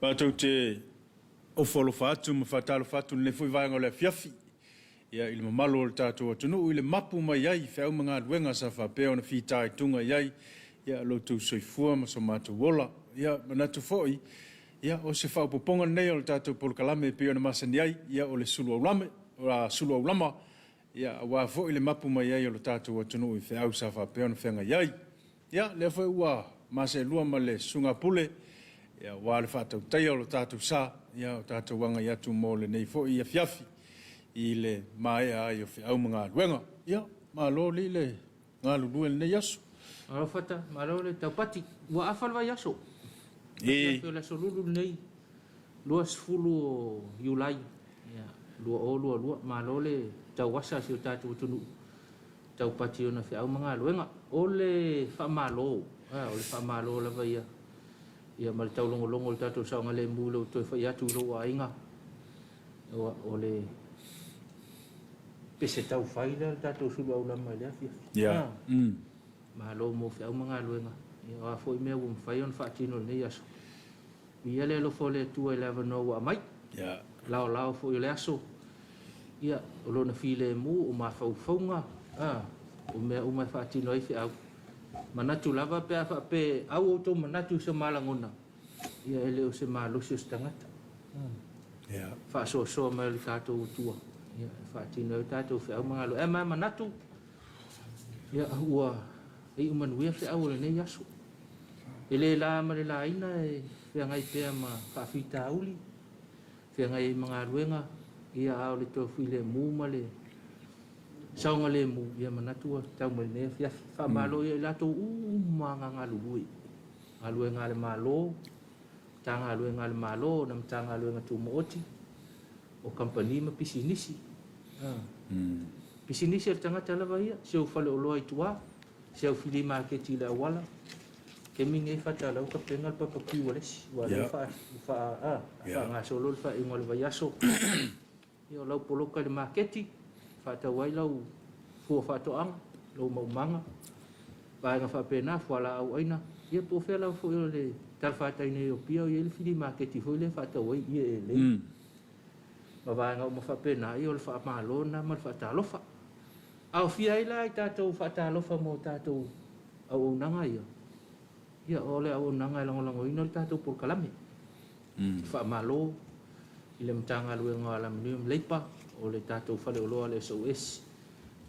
Matou te ofo alofa atu ma faatalofa atu i lenei foi vaega o le afiafi, ia, i le mamalu o le tatou atunuu i le mapu mai ai i feau ma galuega sa faapea ona fitaituga i ai, ia, lo outou soifua ma so matou ola. Ia, manatu foi, ia, o se faaopoopoga lenei o le tatou polokalame e pei ona masani ai, ia, o le sulu aulame, sulu aulama, ia, aua foi le mapu mai ai o le tatou atunuu i feau sa faapea ona feagai ai. Ia, lea foi ua maseelua ma le Susuga Pule, ia, aua le faatautaia o lo tatou sa, ia, o tatou agai atu mo lenei foi afiafi i le maea ai o feau ma galuega. Ia, malo lii le galulue i lenei aso. Malo Fata, malo le taupati. Ua afa le vaiaso. Afiafi o le aso Lulu lenei, 20 o Iulai, ia, 2022. Malo le tauasa a si o tatou atunuu taupati i ona feau ma galuega. O le faamalo, o le faamalo lava ia, ia ma le taulogologo o le tatou saogalemu i lou toe fai atu i lou aiga. O le pese taufai lea le tatou sulu aulama i le afiafi. Yeah. Malo mo feau ma galuega. Ia, o a foi mea ua mafai ona faatino i lenei aso. Viia le alofa o le Atua i le avanoa ua aumai. Yeah. Laolao foi o le aso. Ia, o lona filemu, o mafaufauga, o mea uma e faatino ai feau. Manatu lava pe a faapea au outou manatu i so ma lagona, ia e le o se malosi o se tagata. Yeah. Faasoasoa mai o le tatou Atua, ia, e faatino ai o tatou feau ma galuega. E ma manatu, ia, ua iu manuia feau o lenei aso. E le la ma le laina e feagai pea ma faafitauli, feagai ai ma galuega, ia, a o le toe filemu ma le saogalemu, ia manatu ua tau mai lenei afiafi. Faamalo ia i latou uma na galulue, galuega a le Malo, Matagaluega a le Malo, na Matagaluega Tumaoti, o kamupani ma pisinisi. Pisinisi a le tagata lava ia, si ou faleoloa i tua, si au fili maketi i le auala, taimi nei Fata o la ua tapena le barbecue a le isi, ua lea faagasolo le faaiuga o le vaiaso. Ia o lau poloka i le maketi, faatau ai lau fua faatoaga, lou maumaga, vaega faapena, fualaau aina, ia po o fea lava foi o le talafatai nei o Apia o i ai le fili maketi foi lea e faatau ai ie elei. Ma vaega uma faapena, ia o le faamalo lena ma le faatalofa. Aofia ai la i tatou faatalofa mo tatou auaunaga ia, ia o le auaunaga e lagolagoina le tatou polokalame. Faamalo i le Matagaluega o Alamanuia ma Leipa, o le tatou faleoloa o le SOS,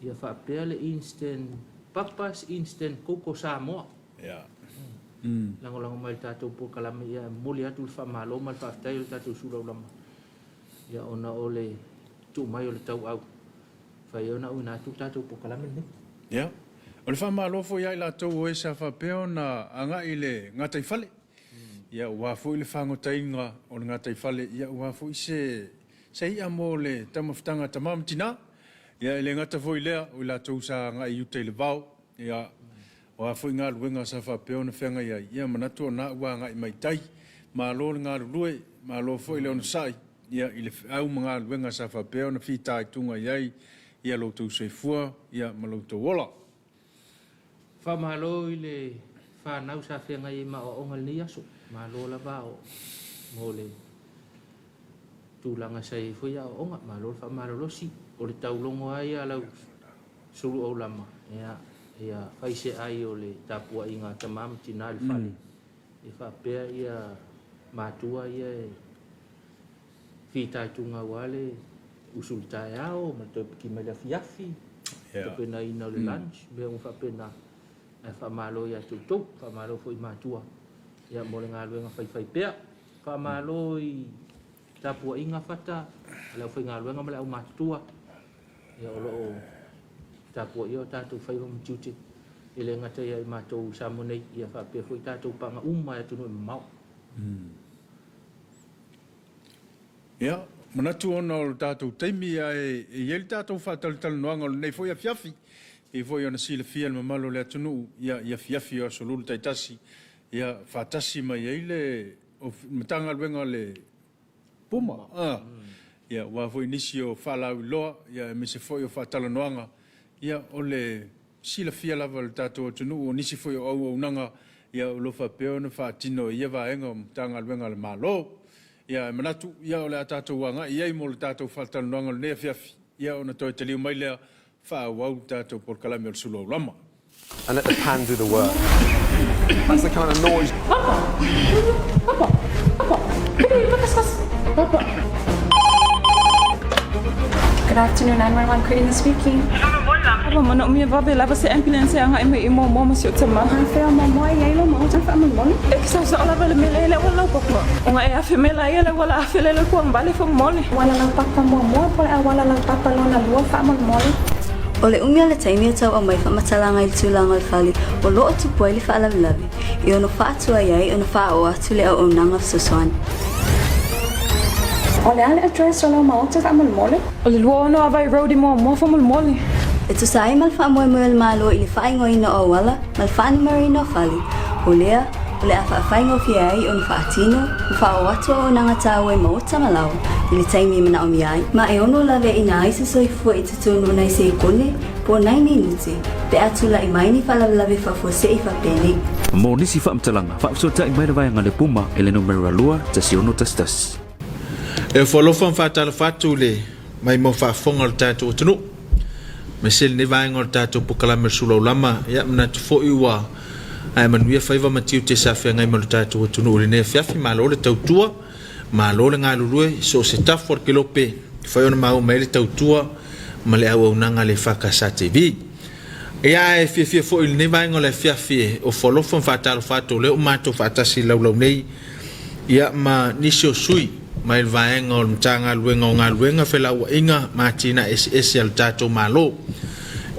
ia faapea le Instant Papa's Instant Coco Samoa. Yeah. Lagolago mai i le tatou polokalame, ia e momoli atu le faamalo ma le faafetai o le tatou sulaulama, ia ona o le tuu mai o le tauau fai ai ona auina atu le tatou polokalame lenei. Ia, o le faamalo foi ia i latou o e sa faapea ona agai i le gataifale, ia aua foi le fagotaina o le gataifale, ia aua foi se se i'a mo le taumafataga a tama ma tina. Ia e le gata foi i lea, o i latou sa agai i uta i le vao, ia o a foi galuega sa faapea ona feagai ai, ia manatu o na ua agai mai tai. Malo le galulue, malo foi le onosai, ia i le feau ma galuega sa faapea ona fitaituga i ai ia lo outou soifua, ia ma lo outou ola. Faamalo i le fanau sa feagai ai ma aoaoga i lenei aso. Malo lava mo le tulaga sa i ai foi aoaoga. Malo le faamalolosi. O le taulogo lava ia a lau sulu aulama, ia, ia fai se ai o le tapuaiga a tama ma tina i le fale, e faapea ia matua ia e fitaituga aua le usu i le taeao ma le toe piki mai le afiafi, tapenaina o le lunch, mea uma faapena. Ae faamalo ia te outou, faamalo foi i matua ia mo le galuega faifaipea. Faamalo i tapuaiga Fata a le aufaigaluega ma le aumatutua ia o lo o tapuaia o tatou faiva ma tiute, e le gata ia i matou i Samoa nei, ia faapea foi tatou paga uma i atunuu e mamao. Ia, manatu ona o le tatou taimi ae e i ai le tatou faatalatalanoaga o lenei foi afiafi, e pei foi ona silafia e le mamalu o le atunuu, ia, i afiafi o Aso Lulu taitasi, ia, faatasi mai ai le Matagaluega o le Puma, ia, aua foi nisi o faalauiloa, ia, aemaise foi o faatalanoaga, ia, o le silafia lava e le tatou atunuu o nisi foi o auaunaga, ia, o lo o faapea ona faatino e ia vaega o Matagaluega a le Malo. Ia, e manatu, ia, o le a tatou agai i ai mo le tatou faatalanoaga o lenei afiafi, ia, ona toe taliu mai lea, faaauau le tatou polokalame o le Sulu Aulama. And let the pan do the work. That's the kind of noise. Good afternoon, 911 Karina speaking. Papa manaomia vave lava se ambulance e agai mai i Moamoa ma si ou tama. Afea o Moamoa e i ai lou maota faamolemole. E te saosao lava i le mea lea i le auala laupapa. Ona e afe mai laia le auala afe lea i le tuagavale faamolemole. Auala laupapa muamua po o le auala laupapa lona lua faamolemole. O le umi o le taimi e tau aumai faamatalaga i le tulaga o le fale o lo o tupu ai le faalavelave, e ono faatuai ai ona faaoo atu le auaunaga fesoasoani. O le a le address o lau maota faamolemole? O le 26 Avai Road i Moamoa faamolemole. E tusa ai ma le faamoemoe o le Malo i le faaigoaina o auala ma le faanumerina o fale, o lea, o le a faafaigofie ai ona faatino ma faaoo atu auaunaga taua i maota ma laoa i le taimi e manaomia ai, ma e ono laveaiina ai se soifua i totonu o nai sekone po o nai minute pe a tulai mai ni faalavelave faafuasei faapenei. Mo nisi faamatalaga, faafesootai mai le vaega a le Puma i le numera 2 1 6 1. E ofo alofa ma faatalofa atu i le maimoa faafofoga o le tatou atunuu, aemaise lenei vaega o le tatou polokalame o le Sulaulama. Ia, manatu foi ua ae manuia faiva ma tiute sa feagai ma le tatou atunuu i lenei afiafi. Malo le tautua, malo le galulue i so o se tafu o le kelope e fai ona maua mai ai le tautua ma le auaunaga a le EFKS TV. Ia, ae fiafia foi i lenei vaega o le afiafi e ofo alofa ma faatalofa atu o lea ua matou faatasi i le laulau nei ia ma nisi o sui mai le vaega o le Matagaluega o Galuega, Felauaiga ma Atinae Eseese a le tatou Malo.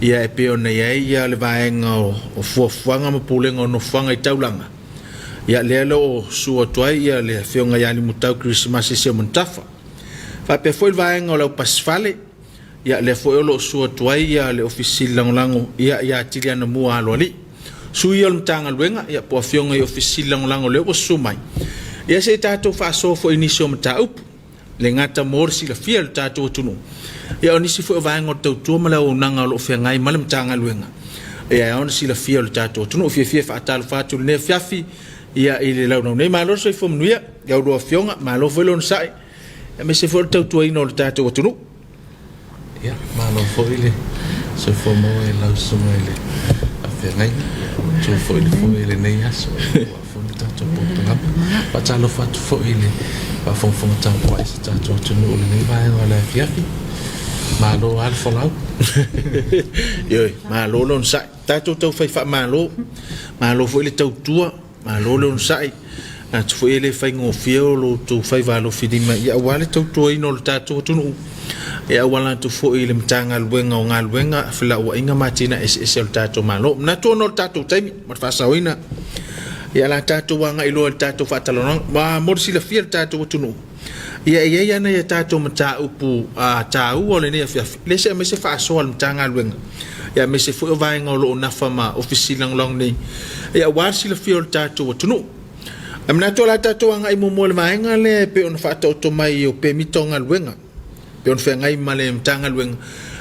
Ia e pei ona i ai ia le vaega o fuafuaga ma pulega o nofoaga i taulaga. Ia lea o lo o susu atu ai ia le Afioga ia Limutau Kerisimasi Seumanutafa. Faapea foi le vaega o le aupasifale, ia lea foi o lo o susu atu ai ia le Ofisa Sili Lagolago ia ia Tiliana Mua Aloalii. Sui ia o le Matagaluega ia po o Afioga i Ofisa Sili Lagolago lea ua susu mai. Ia se i tatou faasoa foi i nisi o mataupu, le gata mo le silafia e le tatou atunuu, ia o nisi foi o vaega o le tautua ma le auaunaga o lo o feagai ma le Matagaluega. Ia e ao ona silafia e le tatou atunuu. Fiafia e faatalofa atu i lenei afiafi ia i le laulau nei. Malo le soifua manuia i a oulua afioga, malo foi le onosai, aemaise foi o le tautuaina o le tatou atunuu. Ia, malo foi le soifua maua i lau susuga i le faafeagaiga. Ia, ua tu foi le foe i lenei aso aua foi le tatou polokalame. Faatalofa atu foi i le faafogafoga tapuai a si tatou atunuu i lenei vaega o le afiafi. Malo lava le folau. Ioe, malo le onosai. Tatou taufai faamalo, malo foi le tautua, malo le onosai. Manatu foi e le faigofie o lo outou faiva alofilima ia aua le tautuaina o le tatou atunuu e auala atu foi i le Matagaluega o Galuega, Felauaiga ma Atinae Eseese o le tatou Malo. Manatu ona o le tatou taimi ma le faasaoina, ia o le a tatou agai loa i le tatou faatalanoaga. Ua mo le silafia e le tatou atunuu, ia e i ai lava nai a tatou mataupu taua o lenei afiafi, lea se aemaise faasoa a le Matagaluega, ia aemaise foi o vaega o lo o nafa ma Ofisa Sili Lagolago nei, ia aua le silafia o le tatou atunuu. Ae manatu o le a tatou agai muamua i le vaega lea e pei ona faataoto mai o pemita o galuega, e pei ona feagai ma le Matagaluega.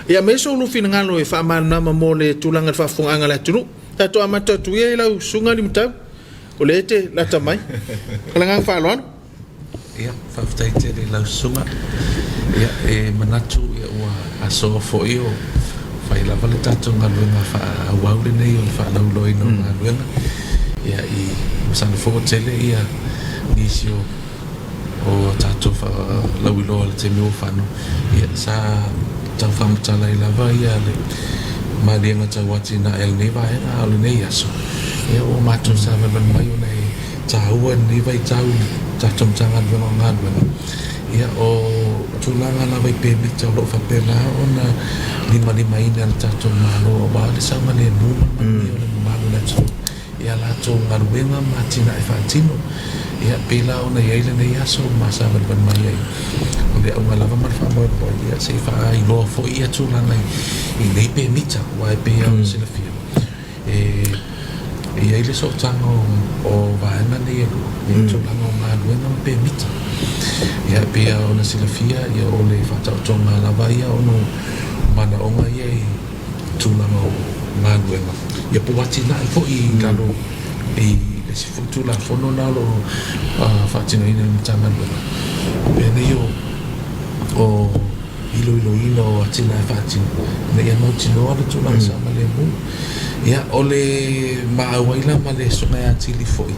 Ia aumai so lua finagalo e faamalamalama mo le tulaga i le faafofogaaga a le atunuu. Tatou amata atu ia i lau Susuga Limutau, o lea e te lata mai. Ma le agaga faaaloalo. Ia, faafetai tele i lau susuga. Ia, e manatu ia ua asoa foi o fai lava le tatou galuega faaauau lenei o le faalauiloaina o galuega. Ia, i masalo foi ua tele ia nisi o o tatou faalauiloa i le taimi ua fano. Ia, sa tau faamatala ai lava ia le maliega tau atinae a lenei vaega a o lenei aso. Ia, ua matou savalivali mai ona e taua i lenei vaitau i le tatou Matagaluega o Galuega, ia o tulaga lava i pemita o lo o faapena ona limalimaina e le tatou Malo aua le saogalemu ma le manuia o le mamalu o le atunuu i a latou galuega ma atinae faatino. Ia pei la ona i ai lenei aso ma savalivali mai ai o le auga lava ma le faamoemoe, ia se i faailoa foi ia tulaga i nei pemita aua e pei lava ona silafia E i ai le sootaga o vaega nei e lua, i le tulaga o galuega ma pemita. Ia, e pei lava ona silafia, ia, o le faataotoga lava ia ona o manaoga ia i tulaga o galuega, ia po o atinae foi i lalo i le isi foi Tulafono lena o lo o faatinoina e le Matagaluega. Penei o o iloiloina o atinae faatino ina ia mautinoa le tulaga saogalemu. Ia, o le maau ai la ma le susuga ia Tili foi,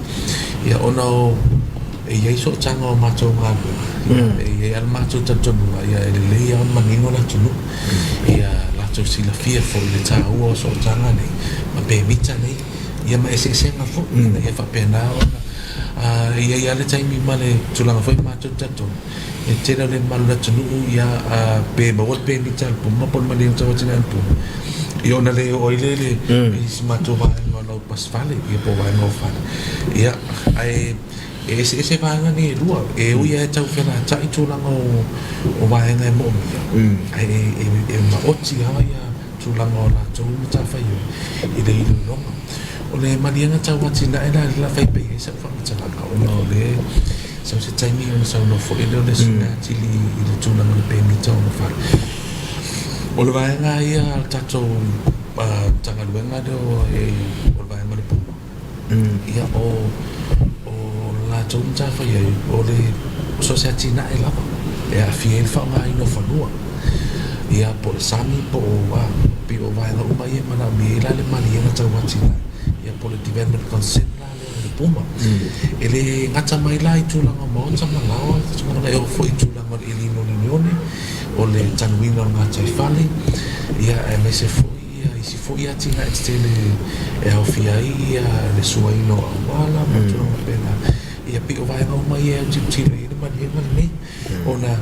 ia ona o e i ai sootaga o matou galuega, ia e i ai lava le matou talitonuga, ia e lelei lava ona manino le atunuu, ia latou silafia foi le taua o sootaga nei ma pemita nei, ia ma eseesega foi ina ia faapena ona e i ai lava le taimi ma le tulaga foi matou te talitonu, e tele o le mamalu o le atunuu ia pe maua le pemita a le Puma po o le maliega tau atinae a le Puma, ia ona le oo ai lea i isi matou vaega o laupasifale ia po o vaega o fale. Ia, ae e eseese vaega nei e lua, e ui lava e tau felata'i tulaga o vaega e mo'omia, ae e maoti lava ia tulaga o latou matafaioi i le iloiloga. O le maliega tau atinae la lea o le a fai pea i ai sau faamatalaga ona o lea sau se taimi ona saunoa foi lea o le suiga atili i le tulaga o le pemita ona fale. O le vaega ia a le tatou Matagaluega lea o le vaega o le Puma, ia o latou matafaioi o le so o se atinae lava e aafia ai le faaaogaina o fanua. Ia po o le sami po o a, pei o vaega uma ia e manaomia ai la le maliega tau atinae, ia po o le development consent la lea o le PUMA. E le gata mai la i tulaga o maota ma laoa, e oo foi i tulaga o le iliina o le oneone, o le tanuina o le gataifale, ia aemaise foi ia isi foi atinae tetele e aofia ai ia le suaina o auala ma tulaga faapena. Ia pei o vaega uma ia e autilotilo i ai le maliega lenei. Ona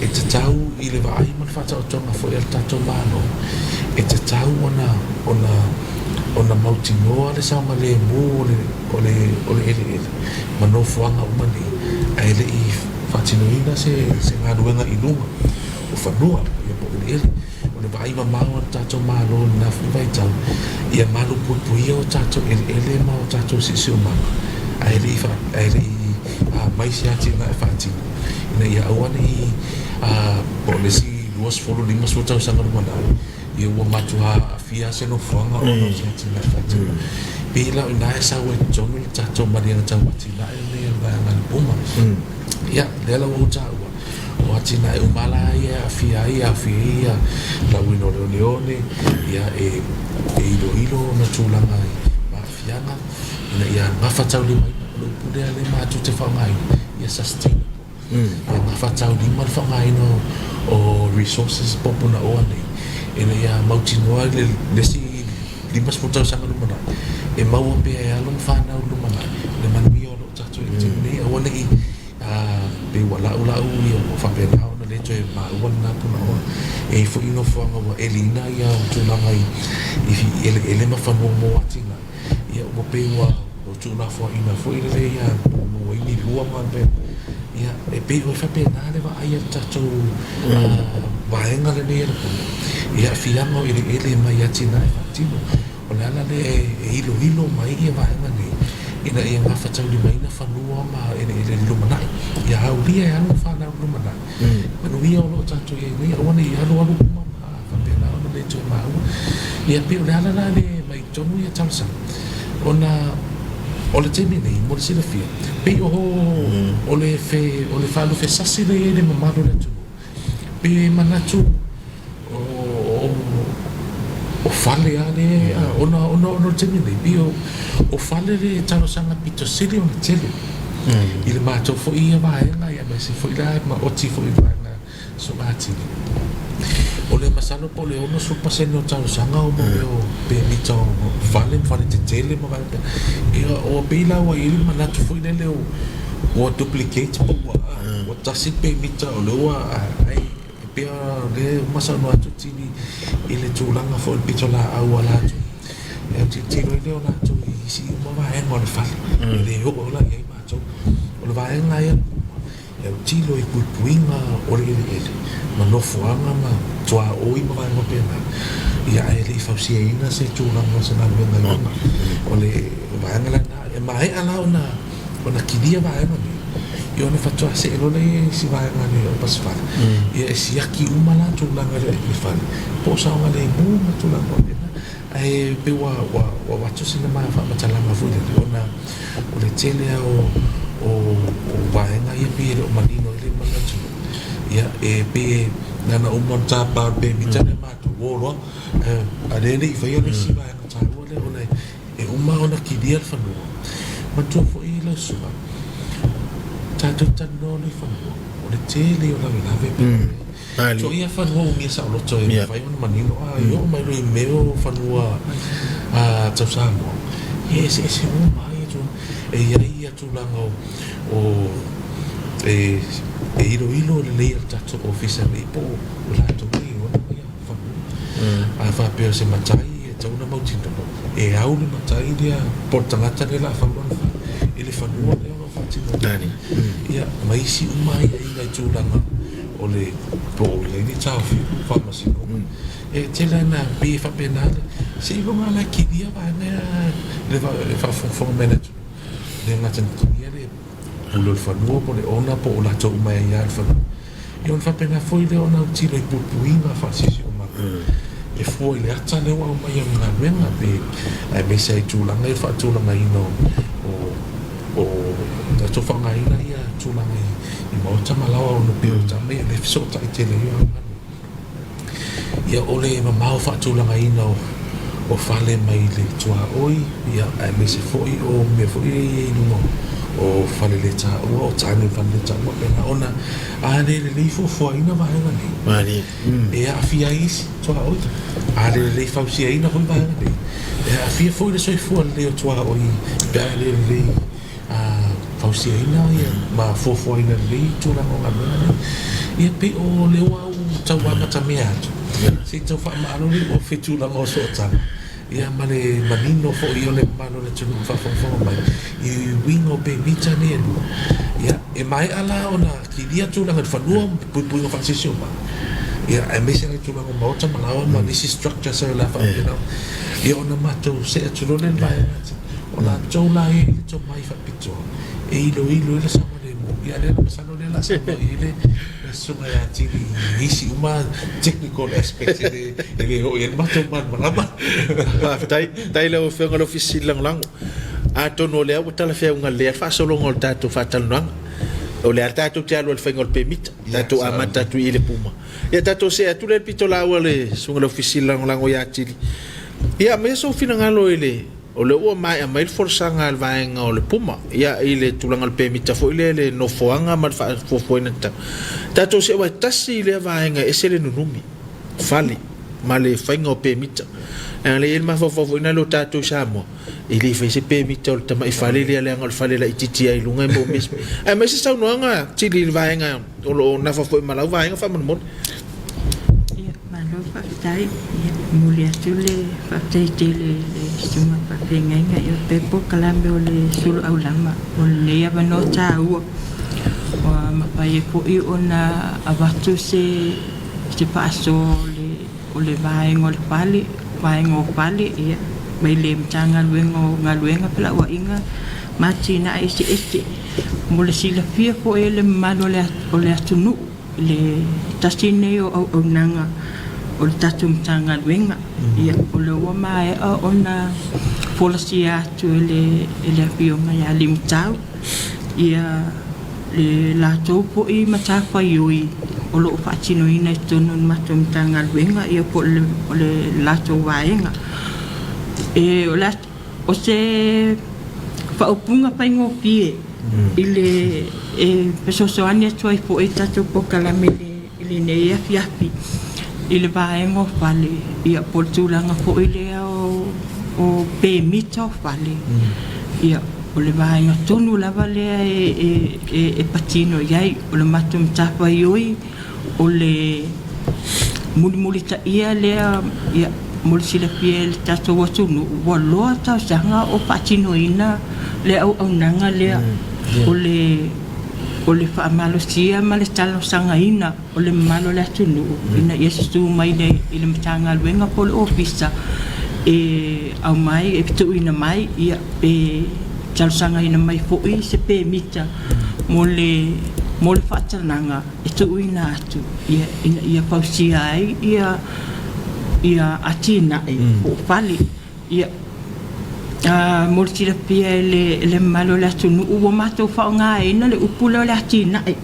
e tatau i le vaai ma le faataotoga foi a le tatou Malo, e tatau ona ona ona mautinoa le saogalemu o le o le o le eleele ma nofoaga uma nei, ae le i faatinoina se se galuega i luga o fanua ia po o eleele. O le vaai mamao a le tatou Malo i lena foi vaitau, ia malupuipuia o tatou eleele ma o tatou siosiomaga, ae le i ae le i mai se atinae faatino, ina ia aua ne i po o le isi 20, 50 tausaga lumanai, ia ua matua aafia se nofoaga ona o se atinae faatino. E pei la o i ina e sau ai i totonu le tatou maliega tau atinae lenei a le Vaega a le PUMA. Ia, lea la ua ou taua, O atinae uma la ia e aafia ai, e aafia ai ia lauina o le oneone, ia e iloilo ona tulaga i aafiaga ina ia gafataulimaina. O le upu lea lea matou te faaaogaina, ia sustainable. Ia gafataulimaina le faaaogaina o resources po o punaoa nei ina ia mautinoa le isi 50 tausaga lumanai e maua pea e alo ma fanau lumanai le manuia o lo o tatou i ai i le taimi nei. Aua ne i Ā, pei ua la'ula'u ia ua faapena ona le toe maua lena punaoa. E i ai foi nofoaga ua eliina ia tulaga i eleele ma fanua mo atinae, ia ua pei ua tuulafoaiina foi lele ia maua ai ni lua ma ia e pei e faapena le vaai a le tatou vaega lenei a le Pule i aafiaga o eleele mai atinae faatino. O le ala lea e iloilo mai ia vaega nei ina ia gafataulimaina fanua ma eleele i le lumanai. Ia aulia e alo ma fanau i le lumanai, manuia o lo o tatou i ai nei, aua ne i alualu uma ma faapena ona le toe maua. Ia pei o le ala la lea e aumai tonu ia talosaga, ona o le taimi nei mo le silafia, pei o o le fe o le faalufesasi lea e i ai le mamalu o le atunuu, Pe manatu o fale a lea ona ona o le taimi nei pei o fale le talosaga pito sili ona tele i le matou foi ia vaega aemaise foi la maoti foi i vaega sogatili. O le masalo po o le 60% o talosaga o mea o pemita o fale ma fale tetele ma vaega ia ua pei la ua i ai le manatu foi lele ua duplicate po ua Ua tasi pemita o lea ua ai e pei o lea uma saunoa atu Tini i le tulaga foi o le pitolaau a latou e tilotilo ai lea o latou i isi uma vaega o le fale e le oo la i ai matou. O le vaega ia e autilo i puipuiga o le eleele ma nofoaga ma tuaoi ma vaega faapena ia ae le i fausiaina se tulaga o se galuega i luga. O le vaega lena e maea la ona kilia vaega nei Ia ona faatoa see loa lea i isi vaega nei o Pasefale. Ia e siaki uma la tulaga i le fale, po o saogalemu ma tulaga faapena. Ae pei ua ua ua avatu sina faamatalaga foi lele ona o le tele lava o o vaega ia pei e le o manino ai le Ia, e pei e na ona uma ona tapa o le pemita lea matou o loa, a o lea e le i faia le isi vaega taua lea ona e uma ona kilia le fanua. Manatua foi lau susuga, tatou talanoa loa i fanua, o le tele ia o lavelave pe Soia fanua umia saoloto e mafai ona manino, a i oo mai loa i mea o fanua tau Samoa, ia e eseese uma lava ia tulaga. E i ai ia tulaga o e iloilo lelei e le tatou Ofisa nei po o latou e ona ia fanua. A faapea o se matai e tatau ona mautinoa e au le matai lea po o le tagata lea o le a fau lona fale i le fanua lea o lo o faatinoina. Ia ma isi uma aiaiga i tulaga o le po o i ai ni taofia faamasinoga. E tele lava ina pei e faapena le seiloga lava la e kilia vaega ia le faafogafoga mai a le atunuu. E le gata ina kilia le pule o le fanua po o le owner po o latou uma e aia le fanua. Ia ona faapena foi lea ona autilo i puipuiga faasiosiomana e fua i le ata lea ua aumai e le galuega pe aemaise ai i tulaga ia o le faatulagaina o o tatou faaaogaina ia tulaga i maota ma laoa ona pei o tama ia lea e fesootai tele ai o galuega. Ia o le mamao faatulagaina o fale mai le tuaoi ia aemaise foi o mea foi ia e i ai i luga o faleletaua o tane o faleletaua faapena ona a le lelei fuafuaina vaega nei e aafia ai isi tuaoi. A le lelei fausiaina foi vaega nei e aafia foi le soifua lelei o tuaoi pe a le lelei fausiaina ma fuafuaina lelei tulaga o galuega nei. Ia pei o lea ua ou tau amatamea atu, se i tau faamaalo le ofe i tulaga o sootaga, ia ma le manino foi o le mamalu o le atunuu o faafogafoga mai i uiga o pemita nei e lua. Ia, e maea la ona kilia tulaga i le fanua ma puipuiga faasiosiomana, ia aemaise lava i tulaga o maota ma laoa ma nisi structures o le a faapena. Ia ona matou see atu loa lea i le vaega O latou la ia i le tomai faapitoa e iloilo ai le saogalemu. Ia lea la masalo lea la saunoa i ai le Susuga ia Tili i isi uma technical aspects e le e le oo i ai le matou malamalama. Faafetai. Faafetai i lau Afioga i le Ofisa Sili Lagolago. Atonu o lea ua talafeauga lelei lava le faasologa o le tatou faatalanoaga. O lea lava tatou te alu ai i le faiga o le pemita, tatou amata atu i i le Puma. Ia tatou see atu lea i le pitolaau a le Susuga i le Ofisa Sili Lagolago ia Tili. Ia aumaia sou finagalo i le O lea ua maea mai le folasaga a le vaega o le Puma, ia, i le tulaga o le pemita foi lea i le nofoaga ma le faafuafuaina tatau. Tatou see aua e tasi lea vaega e ese le nunumi, fale, ma le faiga o pemita. Leaga o lea e i ai le mafaufau foi lea o tatou i Samoa, e le i faia se pemita o le tamai fale lea leaga o le fale laitiiti lava i luga e manaomia se. Ae aumai se saunoaga Tili i le vaega o lo o nafa foi ma lau vaega faamolemole. Ia, malo faafetai. Ia, momoli atu le faafetai tele i le Susuga Faafeagaiga ia faapea polokalame o le Suluau Lama mo lenei avanoa taua ua mafai ai foi ona avatu se se faasoa o le o le vaega o le fale, vaega o fale ia mai le Matagaluega o Galuega, Felauaiga ma Atinae Eseese. Mo le silafia foi e le mamalu o le atunuu, le tasi lenei o auaunaga o le tatou Matagaluega. Ia, o lea ua maea ona folasia atu e le Afioga ia Limutau ia le latou foi matafaioi o lo o faatinoina i totonu o le matou Matagaluega ia po o le latou vaega. E, o le O se faaupuga faigofie i le e fesoasoani atu ai foi i tatou polokalame i lenei afiafi i le vaega o fale, ia po o le tulaga foi lea o pemita o fale. Ia, o le vaega tonu lava lea e patino i ai. O le matou matafaioi o le mulimulitaia lea ia, mo le silafia e le tatou atunuu, ua loa tausaga o faatinoina le auaunaga lea o le faamalosia ma le talosagaina o le mamalu o le atunuu ina ia susu mai i le Matagaluega po o le Ofisa e aumai, e tuuina mai ia, pe talosagaina mai foi se pemita mo le mo le faatanaga e tuuina atu ia, ina ia fausia ai ia ia atinae po o fale. Ia, mo le silafia e le mamalu o le atunuu, ua matou faaaogaina le upu lea o le atinae.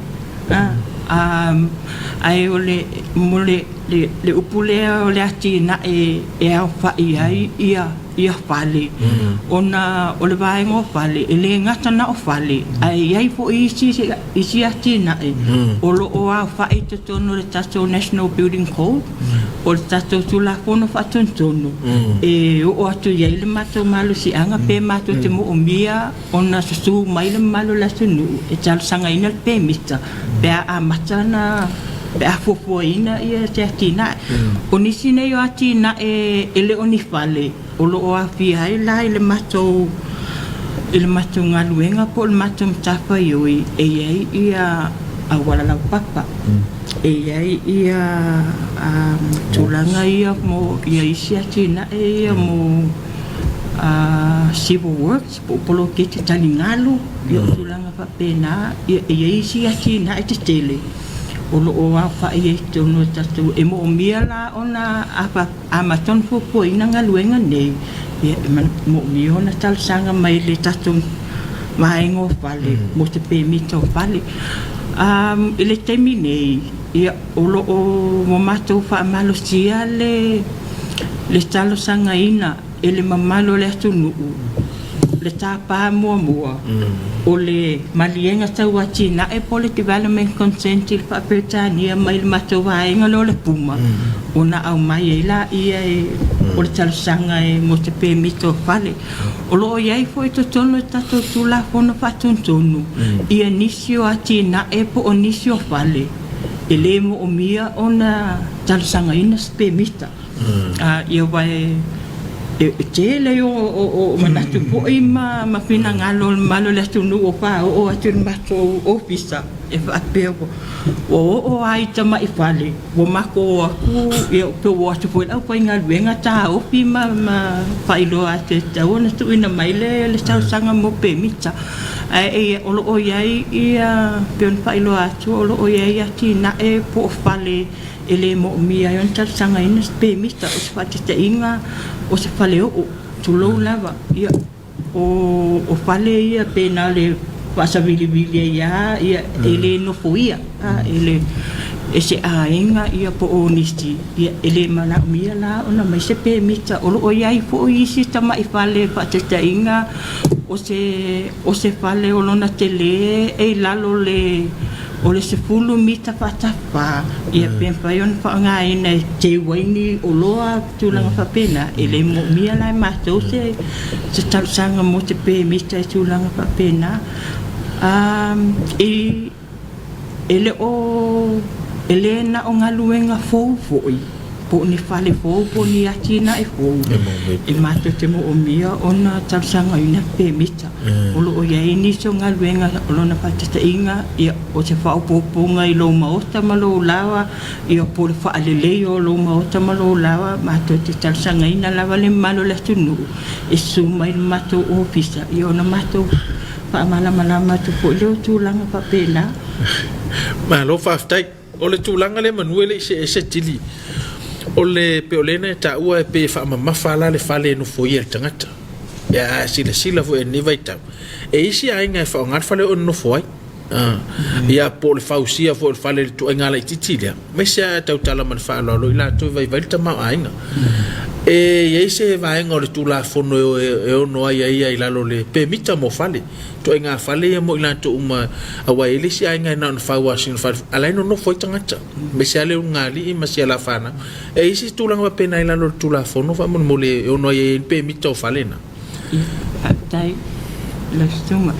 Ae o le mo le le upu lea o le atinae e aofa'i ai ia ia fale, ona o le vaega o fale, e le gata na o fale, ae i ai fo'i isi isi atinae o lo o aofa'i i totonu o le tatou National Building Code, o le tatou Tulafono Faatonutonu, e oo atu i ai le matou malosiaga pe matou te moomia ona susū mai le mamalu o le atunuu e talosagaina le pemita pe a amata ona pe a fuafuaina ia se atinae. O nisi nei o atinae e le o ni fale o lo o aofia ai la i le matou i le matou galuega po o le matou matafaioi e i ai ia auala laupapa, e i ai ia tulaga ia mo ia isi atinae ia mo civil works po o poloketi taligalu, ia o tulaga faapena. Ia e i ai isi atinae tetele o lo o aofai ai i totonu o le tatou e moomia la ona amata ona fuafuaina galuega nei, ia e moomia ona talosaga mai le tatou vaega o fale mo se pemita o fale. I le taimi nei, ia o lo o ua matou faamalosia le le talosagaina e le mamalu o le atunuu le tapa muamua o le maliega tau atinae po o le development consent i le faa-Peretania mai le matou vaega lea o le PUMA ona aumai ai laia o le talosaga e mo se pemita o fale. O lo o i ai foi i totonu o le tatou Tulafono Faatonutonu ia nisi o atinae po o nisi o fale e le moomia ona talosagaina se pemita. Ia aua e tele o manatu foi ma finagalo o le mamalu o le atunuu o faaoo atu i le matou ofisa e faapea ua oo lava i tamai fale ua matou o atu, ia pe ua o atu foi le aufaigaluega taofi ma faailoa atu e tatau ona tuuina mai le talosaga mo pemita. Ae o lo o i ai ia, pei ona faailoa atu, o lo o i ai atinae po o fale e le moomia ai ona talosagaina se pemita. O se faataitaiga, o se faleoo, tulou lava, ia, o fale ia pe na o le faasavilivili ai lava, ia, e le nofoia e le e se aiga ia po o nisi, ia, e le manaomia la ona aumai se pemita. O lo o i ai foi isi tamai fale, faataitaiga, o se fale o lona tele e i lalo le o le 10 mita faatafa, ia pe mafai ona faaaogaina e teu ai ni oloa, tulaga faapena. E le moomia la e matou se se talosaga mo se pemita i tulaga faapena. I e le o e le na o galuega fou foi po o ni fale fou po o ni atinae fou e matou te moomia ona talosagaina pemita. O lo o i ai nisi o galuega o lona faataitaiga, ia, o se faaopoopoga i lou maota ma lou laoa, ia, po o le faalelei o lou maota ma lou laoa, matou te talosagaina lava le mamalu o le atunuu e susu mai i le matou ofisa, ia, ona matou faamalamalama atu foi lea o tulaga faapena. Malo faafetai. O le tulaga lea manu e le i see ese tili. O le pei o lea na e taua e pei e faamamafa la le fale e nofoia e le tagata. Ia a silasila foi i lenei vaitau, e i ai isi aiga e faaaoga le fale o nonofo ai. Ia po o le fausia foi o le fale i le ituaiga laitiiti lea, aemaise lava e tautala ma le faaaloalo i latou e vaivai le tamaoaiga. E i ai se vaega o le Tulafono e ono aiaia i lalo o le pemita mo fale, ituaiga fale ia mo i latou uma, aua e i ai le isi aiga e na ona fau lava o sina fale, a o la e nonofo ai tagata, aemaise lava le ulugalii ma si alafanau. E i ai se tulaga faapena i lalo o le Tulafono faamolemole e ono aiaia ai le pemita o fale na? Ia, faafetai lau Susuga.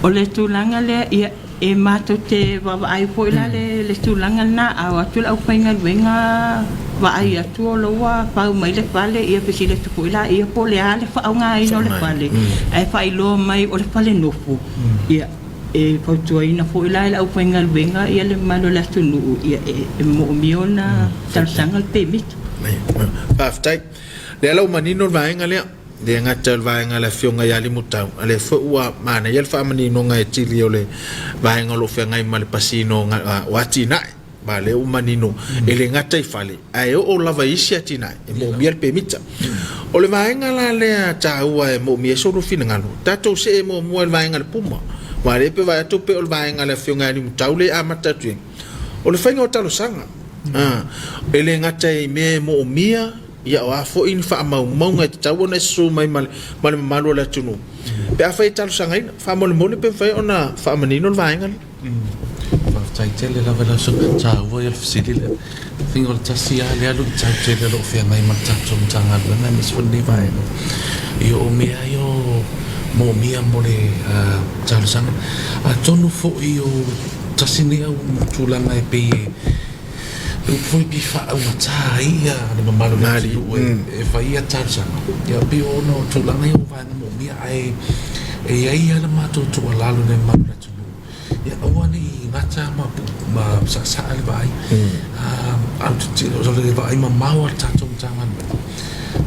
O le tulaga lea, ia, e matou te vaavaai foi la le, le tulaga lena, a o atu le aufaigaluega vaai atu o la ua fau mai le fale, ia fesili atu foi laia po o le a le faaaogaina o le fale, ae faailoa mai o le fale nofo. Ia, e fautuaina foi la e le aufaigaluega ia le mamalu o le atunuu, ia e moomia ona talosaga le pemita. Faafetai. Lea la ua manino le vaega lea. E le gata o le vaega a le Afioga ia Limutau, a o lea foi ua manaia le faamaninoga e tili o le vaega o lo o feagai ma le pasiina o atinae. Aua o lea ua manino, e le gata i fale, ae oo lava i isi atinae e moomia le pemita. O le vaega la lea taua e moomia ai so lua finagalo, tatou see muamua i le vaega a le Puma, aua o lea e pei e vaai atu pei o le vaega a le Afioga ia Limutau lea e amata atu i ai. O le faiga o talosaga, e le gata i mea e moomia, ia o a foi ni faamaumauga e tatau ona e susu mai ma le mamalu o le atunuu pe afai e talosagaina. Faamolemole pe mafai ona faamanino le vaega lea. Faafetai tele lava i lau susuga. E taua ia le fesili lea. Faiga o le tasi lava lea luitau tele o lo o feagai ma le tatou Matagaluega aemaise foi lenei vaega i o mea ia o moomia mo le talosaga. Atonu foi o tasi nei au tulaga e pei e le upu foi pei faaaugata ai ia le mamalu o le atunuu e fai ia talosaga. Ia pei ona o tulaga ia o vaega moomia ae e i ai lava le matou tuualalo i le mamalu o le atunuu Ia aua ne i gata ma ma saasaa le vaai. O le vaai mamao a le tatou Matagaluega,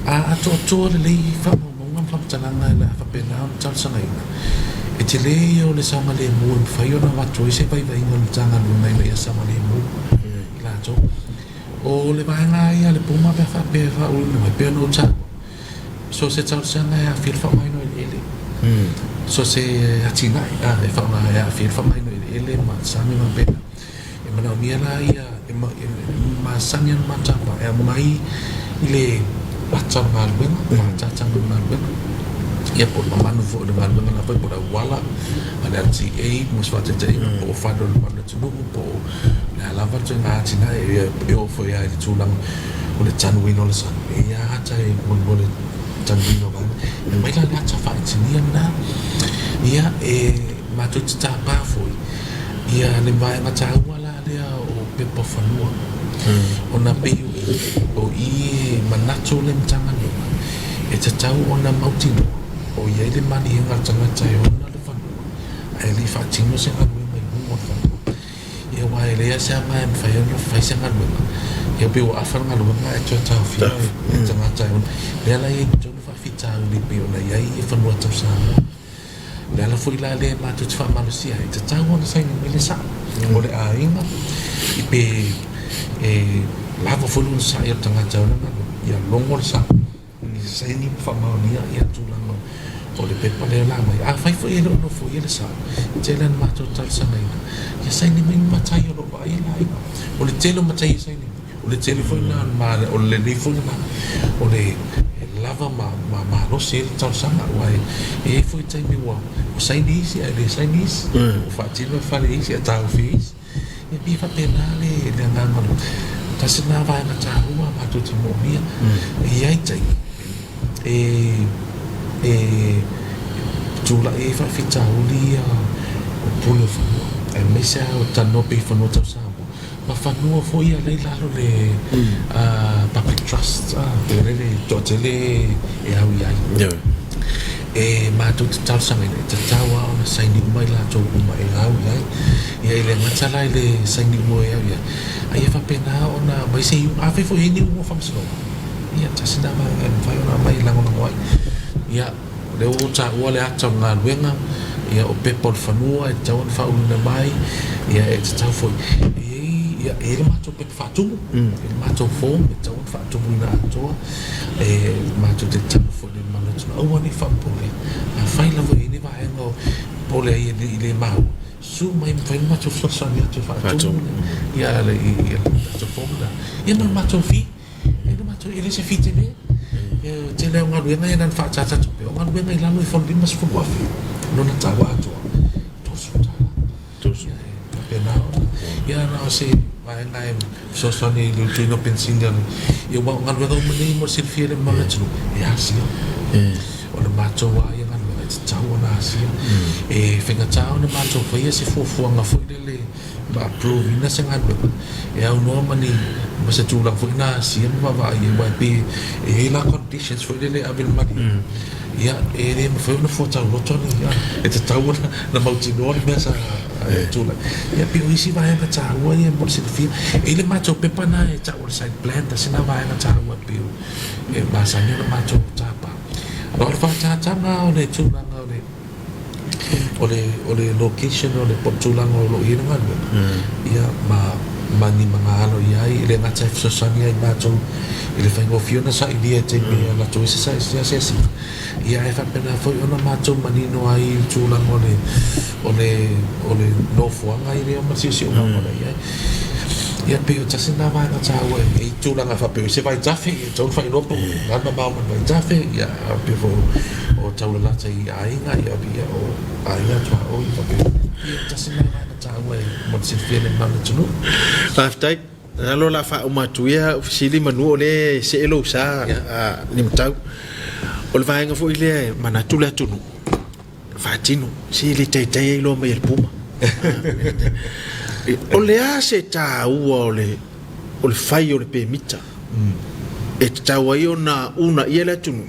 a atoatoa lelei faamaumauga ma faamatalaga o le a faapena ona talosagaina, e tele ia o le saogalemu e mafai ona avatu ai se vaivaiga o le Matagaluega ina ia saogalemu i latou. O le vaega lava ia a le PUMA pe a faapea e faauluina mai, pei ona ou taua, So se talosaga e aafia le faaaogaina o eleele, so se atinae e faaaoga e aafia le faaaogaina o eleele ma sami ma faapena. E manaomia la ia e masani ona matapa e aumai i le ata o le galuega, faaataataga o le galuega, ia po o le mamanu foi o le galuega la foi po o le auala a le LTA mo se faataitaiga, po o fale o le mamalu o le atunuu po o le a lava le ituaiga atinae e oo foi lava i le tulaga o le tanuina o le sami, e i ai lava ata e mo le tanuina o vaega. E aumai la le ata faaitinia lena, ia e matou te tapa foi ia le vaega taua la lea o pepa fanua, ona pei o i e manatu le Matagaluega e tatau ona mautinoa o i ai le maliega a le tagata e ona le fanua ae le i faatino se galuega i luga o le fanua. Ia aua e leai lava se aga e mafai ai ona fai se galuega, ia pei ua afa le galuega ae toe taofia e tagata e ona. O lea la e i ai totonu faafitauli e pei ona i ai fanua tau Samoa. O le ala foi la lea matou te faamalosia ai, e tatau ona saini mai le sao o le aiga pe e lava foi le onosai o le tagata e ona galuega, ia logo le sao. I saini ma faamaonia ia tulaga o le pepa lea o le a aumai. Afai foi e le o nofoia le sao, e tele lava ina matou talosagaina ia saini mai ni matai o lo o vaaia le aiga. O le tele o matai e saini mai, o le tele foi lena o le lelei foi lena o le lava ma malosi ai le talosaga aua e i ai foi taimi ua saini isi ae le saini isi, ua faatino le fale e isi ae taofi e isi. E pei e faapena le agaga o le tasi lena vaega taua matou te moomia. E i ai taimi e e tulai ai faafitauli ia o pule o fanua aemaise lava o talanoa pei fanua tau Samoa ma fanua foi ia lea i lalo le public trust pe o le toatele e au i ai. E matou te talosagaina, e tatau lava ona saini uma i latou uma e au i ai. Ia e le gata la i le saini uma e au i ai, a ia faapena ona aumai se iuga. Afai foi e i ai ni iuga o faamasinoga, ia tasi lena vaega e mafai ona aumai e lagolago ai. Ia, o lea ua ou taua le ata o le galuega, ia o pepa o le fanua e tatau ona faauluina mai, ia e tatau foi. E i ai, ia, e i ai le matou pepa faatumu, e i ai le matou form e tatau ona faatumuina atoa, e matou te tatalo foi i le mamalu o le atunuu, aua ne i faapupule. Afai lava e i ai ni vaega o popole ai i le maua, susu mai e mafai ona matou fesoasoani atu e faatumu ia le tatou form lena. Ia ma le matou fee, e le o se fee tele. E tele lava o galuega ia na ona faaataata atu pea, o galuega i lalo ifo o le $50,000 lona tau atoa, e $30. Ia e faapena ona, ia na o se vaega e fesoasoani i le tuuina o penisini a le, ia aua o galuega uma nei mo le silafia e le mamalu o le atunuu, e asia. O le matou lava ia galuega e tatau ona asia. E faigata ona matou faia se fuafuaga foi lele ma approve ina se galuega e aunoa ma ni, ma se tulaga foi na asia ma vaavaai i ai, aua e pei e i ai la conditions foi lele e ave i le maliu. Ia, e le mafai ona fua tauloto ni, e tatau ona mautinoa le mea sa tulai. Ia, pei o isi vaega taua ia mo le silafia. E i ai le matou pepa lena e tau o le site plan, tasi lena vaega taua e pei e masani ona matou tapa. A o le faaataataga o le tulaga o le o le o le location o le po o le tulaga o lo o i ai le galuega, ia ma ma ni magalo i ai, e le gata e fesoasoani ai matou i le faigofie ona sailia i taimi e alu atu ai se asiasiga, ia ae faapena foi ona matou manino ai i le tulaga o le o le o le nofoaga lea ma le siosiomaga o la e i ai. Ia pei o tasi lena vaega taua e i ai tulaga faapea o se vaitafe e tatau ona faailoa po o le a le mamao ma le vaitafe, ia a pei foi o taulalata i aiga, ia ia o aiga tuaoi faapea. Ia o tasi lena vaega taua e mo le silafia e le mamalu o le atunuu. Faafetai. Masalo o le a faauma atu ia au fesili manu o lea e see lou sa Limutau. O le vaega foi lea e manatu le atunuu faatino, se le taitai ai loa mai e le Puma. O le a se taua o le o le fai o le pemita e tatau ai ona uunaia le atunuu,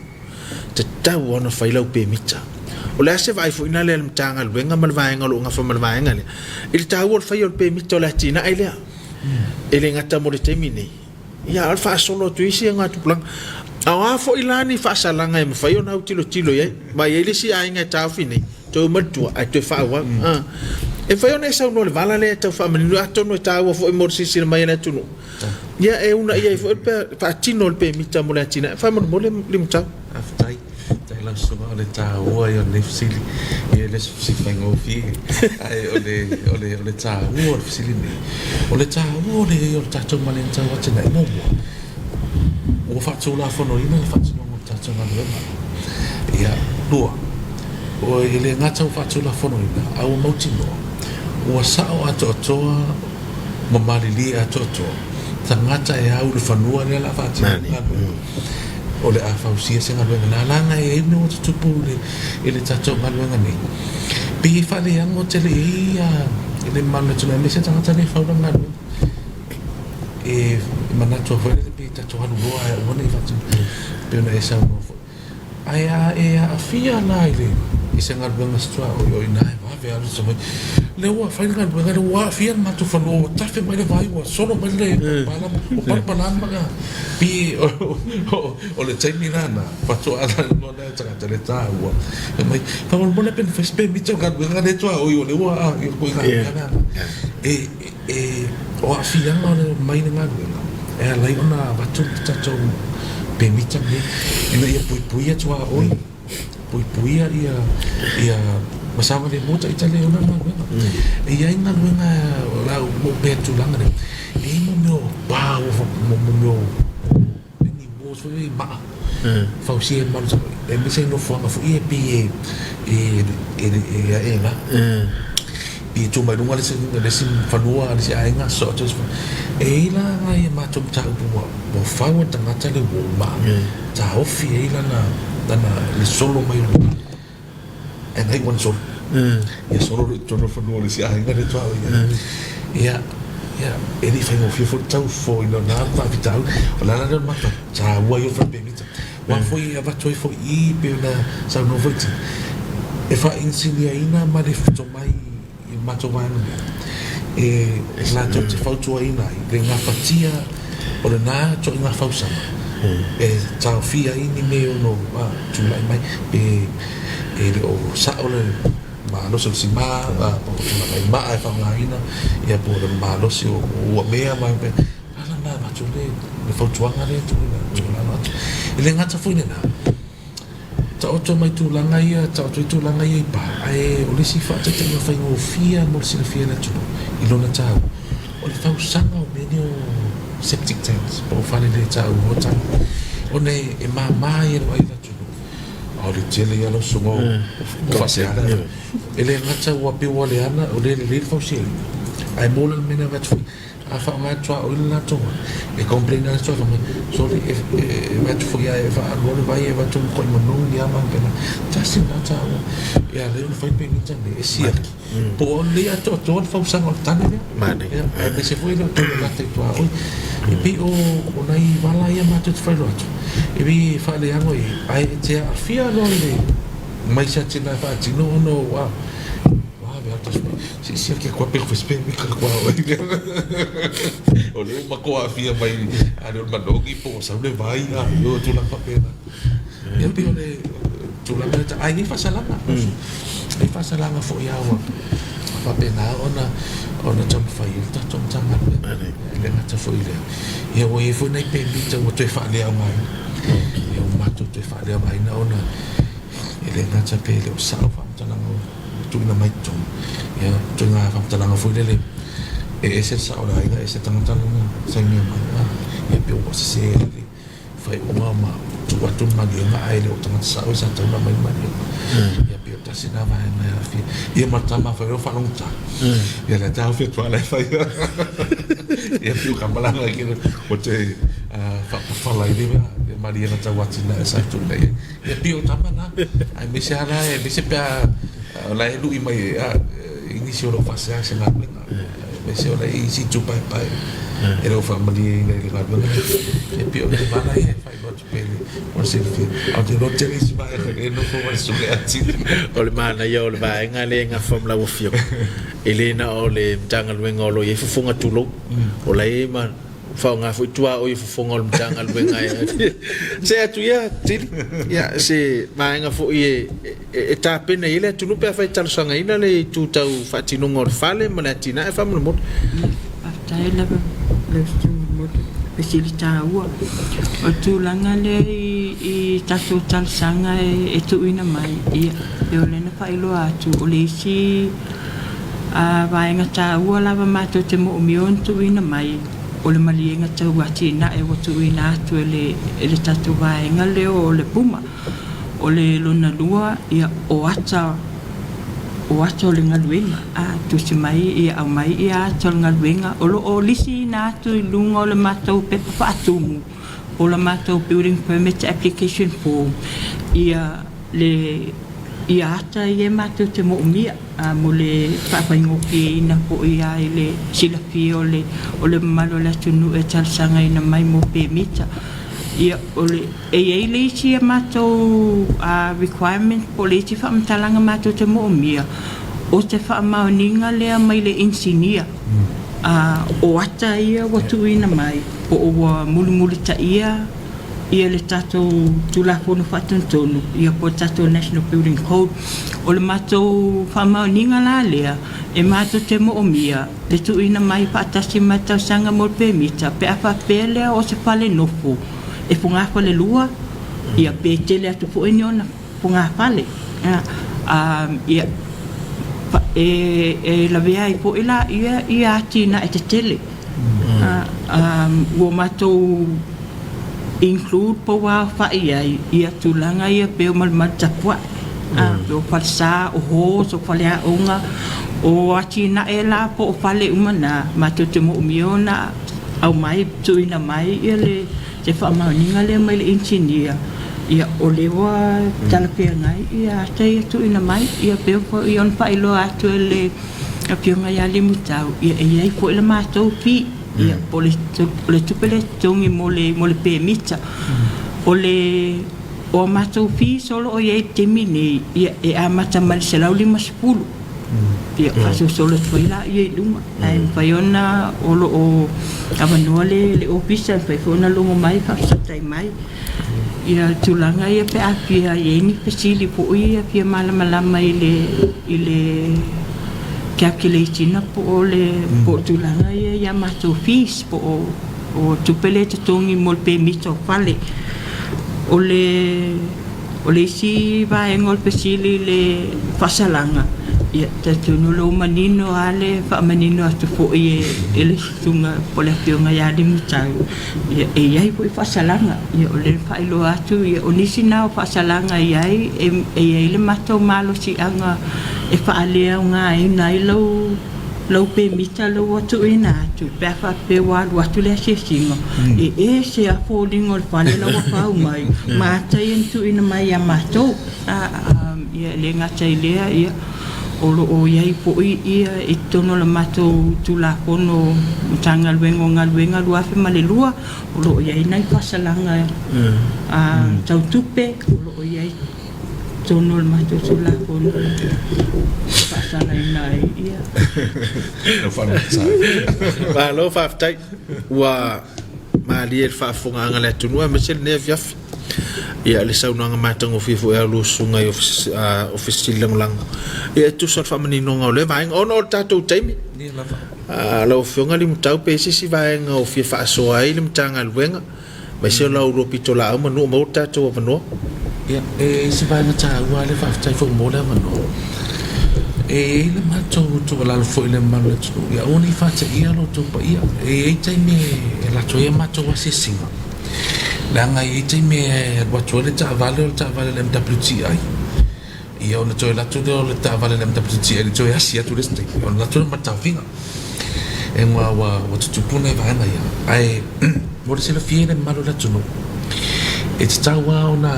tatau ona fai lau pemita. O le a se vaai foi lea a le Matagaluega ma le vaega o lo o gafa ma le vaega lea i le taua o le fai o le pemita o le atinae lea? E le gata mo le taimi nei, ia a o le faasolo atu i isi augatupulaga. A o a foi la ni faasalaga e mafai ona autilotilo i ai, ma e i ai le isi aiga e taofi nei, toe omai i tua ae toe faaauau. E mafai ona e saunoa i le vala lea e tau faamanino, atonu e taua foi mo le silasila mai a le atunuu, ia e uunaia ai foi le faatino o le pemita mo le atinae. Faamolemole Limutau. Faafetai. Faafetai lau Susuga o le taua ia o lenei fesili. Ia e le o se fesili faigofie, ae o le, o le, o le taua o le fesili lenei, o le taua o le i ai o le tatou maligi tau atinae muamua, ua faatulafonoina le faatinoga o le tatou galuega. Ia, lua, e le gata ua faatulafonoina, a ua mautinoa, ua sao atoatoa ma malilie atoatoa tagata e au i le fanua lea o le a faatino le galuega. O le a fausia se galuega na alaga e i ai mea ua tutupu i le tatou galuega nei. Pei e faaleago tele i ai ia le mamalu o le atunuu aemaise tagata nei e fau lana galuega. E manatu ai foi lele pei tatou alu loa ae aua ne i faatino pei ona e saunoa foi. Ae a e aafia la i le i se galuega se tuaoi o i ina e vave alu te mai lea ua fai le galuega lea ua aafia le matou fanua ua tafe mai le vai ua solo mai le palapala ua palapala ma pi o le taimi lena faatoa lalo lea tagata le taua fai mai faamolemole pe na fai se pemita o galuega lea tuaoi o lea ua aafia koe galuega lea e E, o aafiaga o le mai le galuega e ala ai ona avatu le tatou pemita lenei ina ia puipuia tuaoi, puipuia ia, ia ma saogalemu ita le ona galuega. E i ai galuega o le a ou pea tulaga lea, e i ai mo mea o pa mo mea o ni walls foi nei maa fausia e malu aemaise ai nofoaga foi ia pei e e ae la pei e tu mai luga le isi fanua a le isi aiga sosoo atu e i ai la nai a matou mataupu ua fau e le tagata le wall maa taofi ai lana lana le solo mai o le and ai ua solo ia solo loa i totonu o le fanua o le isi aiga lea tuaoi ai. Ia, ia, e le i faigofie foi le tau fofoina o na faafitauli. O le ala lea o le matou taua ai o le fale pemita. Aua foi e avatu ai foi i i pei ona saunoa foi Tino, e faainisinia ma le tomai i le matou vaega nei, e latou te fautuaina ai le gafatia o lena ituaiga fausaga e taofia ai ni mea e ono tulai mai pe e le o sao le malosi o le sima po o tulaga i maa e faaaogaina ia po o le malosi o ua mea ma ala na avatu le fautuaga lea e tuuina atu. E le gata foi i lena, Taoto mai tulaga ia, taoto i tulaga ia i pa, ae o le isi faataitaiga faigofie lava mo le silafia e le atunuu i lona taua, o le fausaga o mea nei o septic tanks po o fale le taua o tane, ona e mama ia le vaai i le atunuu, a o le tele ia lau susuga o faasea. E le gata ua pei ua leaga, ua le lelei le fausiaina, ae mo le mea na avatu foi, A faaaoga e tuaoi le latou e complain lava le fai mai sole e avatu foi lava e faalua le vai e avatu ma koe manu ia ma pena tasi lena taua e ala ai ona fai pemita nei e siaki po o lelei atoatoa le fausaga o le tane lea ia aemaise foi le o toe lalata i tuaoi e pei o nai vala ia matou te failoa atu e pei e faaleago i ai ae e te aafia loa i le mai se atinae faatino ona ua Se siaki atu pe fai pe mika kua oi. O lea ua matou aafia mai a le o le manogi po o sau le vai a o tulaga faapena. Ia pei o le tulaga lea ae i ai faasalaga. E i ai faasalaga foi a ua faapena ona ona taumafai ai le tatou Matagaluega. E le gata foi i lea, ia ua i ai foi nai pemita ua toe faaleaogaina. Ia ua matou toe faaleaogaina ona e le gata pe le o sao faamatalaga o tuuina mai i totonu, ia, ituaiga faamatalaga foi lele E ese le sao o le aiga, ese le tagata lea na sainia mai, a, ia pei ua sese ai le faaiuga ma tuu atu le maliega ae le o tagata sao sa tatau ona aumai le maliega. Ia pei o le tasi lena vaega e aafia. Ia ma le tama fai o faalogotā. Ia lea taofi atu lava la e fai. Ia pei o kamalaga kele o te faapafala ai le maliega tau atinae sa tuuina i ai. Ia pei o tama na. Aemaise lava la, aemaise pe a o la e lui mai i nisi o lo o faasea se galuega. Aemaise o la e i isi itu paepae e le o faamalieina i le galuega lea. E pei o nai vala ia e faailoa atu pea mo le silafia. Ae ou te iloa tele isi vaega e nofo ma le susuga ia Titi. O le manaia o le vaega lea e gafa ma lau Afioga, e le na o le Matagaluega o lo o i ai fofoga tulou, o la e i ai ma faaaoga foi tuaoi o fofoga o le Matagaluega e see atu ia Tili, ia se vaega foi e, e tapena i ai le atunuu pe afai e talosagaina le itu tau faatinoga o le fale ma le atinae faamolemole. Faafetai lava lau Susuga mo le fesili taua. O le tulaga lea i tatou talosaga e tuuina mai, ia, pei o lea na faailoa atu, o le isi vaega taua lava matou te moomia ona tuuina mai, o le maliega tau atinae ua tuuina atu e le tatou vaega lea o le PUMA. O le lona lua, ia, o ata o ata o le galuega, a, tusi mai, ia, aumai ia ata o le galuega. O lo o lisiina atu i luga o le matou pepa faatumu, po o le matou building permit application form, ia le ia ata ia matou te moomia mo le faafaigofieina foi lava i le silafia o le o le mamalu o le atunuu e talosagaina mai mo pemita. Ia, o le e i ai le isi a matou requirement po o le isi faamatalaga matou te moomia, o se faamaoniga lea mai le inisinia o ata ia ua tuuina mai po o ua mulimulitaia ia le tatou Tulafono Faatonutonu ia po o le tatou National Building Code. O le matou faamaoniga la lea e matou te moomia le tuuina mai faatasi ma le talosaga mo le pemita pe a faapea lea o se fale nofo e fogafalelua ia pe tele atu foi ni ona fogafale. Ia, e lavea ai foi la ia atinae tetele. Ua matou include po ua aofai ai ia tulaga ia pei o malumalu tapuai, o falesa, o halls, o faleaoga, o atinae la po o fale uma na, matou te moomia ona aumai, tuuina mai ia le se faamaoniga lea mai le inisinia, ia o lea ua talafeagai ia ata ia tuuina mai. Ia pei foi ona faailoa atu e le Afioga ia Limutau, ia e i ai foi le matou fee, ia po o le tupe lea e totogi mo le pemita. O le o a matou fees o lo o i ai i le taimi nei, ia e amata mai le $150, ia faasolosolo atu ai laia i luga. Ae mafai ona o lo o avanoa le ofisa, e mafai foi ona logo mai faafesootai mai ia tulaga ia pe a fia i ai ni fesili foi ia fia malamalama i le i le calculate ina po o le po o tulaga ia ia matou fees po o o tupe lea e totogi mo le pemita o fale. O le O le isi vaega o le fesili i le faasalaga, ia, talitonu o lea ua manino lava le faamanino atu foi e le susuga po o le Afioga ia Limutau, ia, e i ai foi faasalaga. Ia, o lea na faailoa atu, ia, o nisi na o faasalaga e i ai, e i ai le matou malosiaga e faaleaogaina ai lau lau pemita lea ua tuuina atu pe a faapea ua alu atu le asiasiga, e ese lava foliga o le fale la ua fau mai ma ata ia na tuuina mai ia matou. Ia, e le gata i lea, ia, o lo o i ai foi ia i totonu o le matou Tulafono Matagaluega o Galuega 2002, o lo o i ai nai faasalaga tau tupe, o lo o i ai totonu o le matou Tulafono e faasalaina ai ia. Malo faafetai. Ua malie le faafofogaaga a le atunuu aemaise lenei afiafi. Ia le saunoaga matagofie foi a lua susuga i Ofisa Sili Lagolago. Ia e tusa o le faamaninoga o lea vaega ona o le tatou taimi. Lau Afioga Limutau pe i ai se isi vaega o fia faasoa ai le Matagaluega Aemaise o la oulua pitolaau manu o maua lo tatou avanoa. Ia, e i ai se vaega taua lea, faafetai foi mo le avanoa. E i ai le matou tuualalo foi i le mamalu o le atunuu, ia aua ne i faateia lo outou paia. E i ai taimi e alu atu ai a matou asiasiga, leaga e i ai taimi e alu atu ai le taavale o le taavale a le MWTI, ia ona toe alu atu lea o le taavale a le MWTI e toe asi atu le isi taimi, ona alu atu lea ma le taofiga. E ua ua tutupu nai vaega ia, ae mo le silafia e le mamalu o le atunuu, e tatau lava ona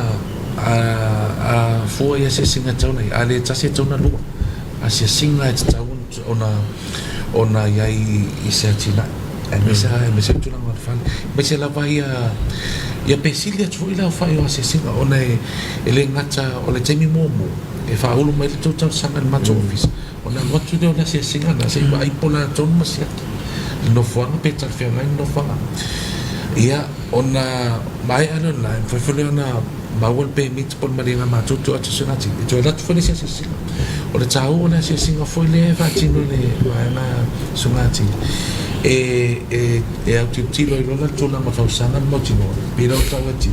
a fua i asiasiga e tatau ona i ai, a le tasi e tatau ona lua asiasiga e tatau ona ona i ai i se atinae, aemaise aemaise le tulaga o le fale, aemaise lava ia ia pe sili atu foi le aofai o asiasiga ona e le gata o le taimi muamua e faaulu mai le tou talosaga i le matou ofisa. Ona alu atu lea o le asiasiga lena se i vaai po o le a tonu ma siaki le nofoaga pe talafeagai le nofoaga. Ia, ona maea lea o lena, e mafai foi lea ona maua le pemita po o le maliega a matou toe atu i Sugatili e toe alu atu foi le isi asiasiga. O le taua o le asiasiga foi lea e faatino e le vaega Sugatili, e, e, e autilotilo ai loa la le tulaga o fausaga ma mautinoa, pei la ua tau atu,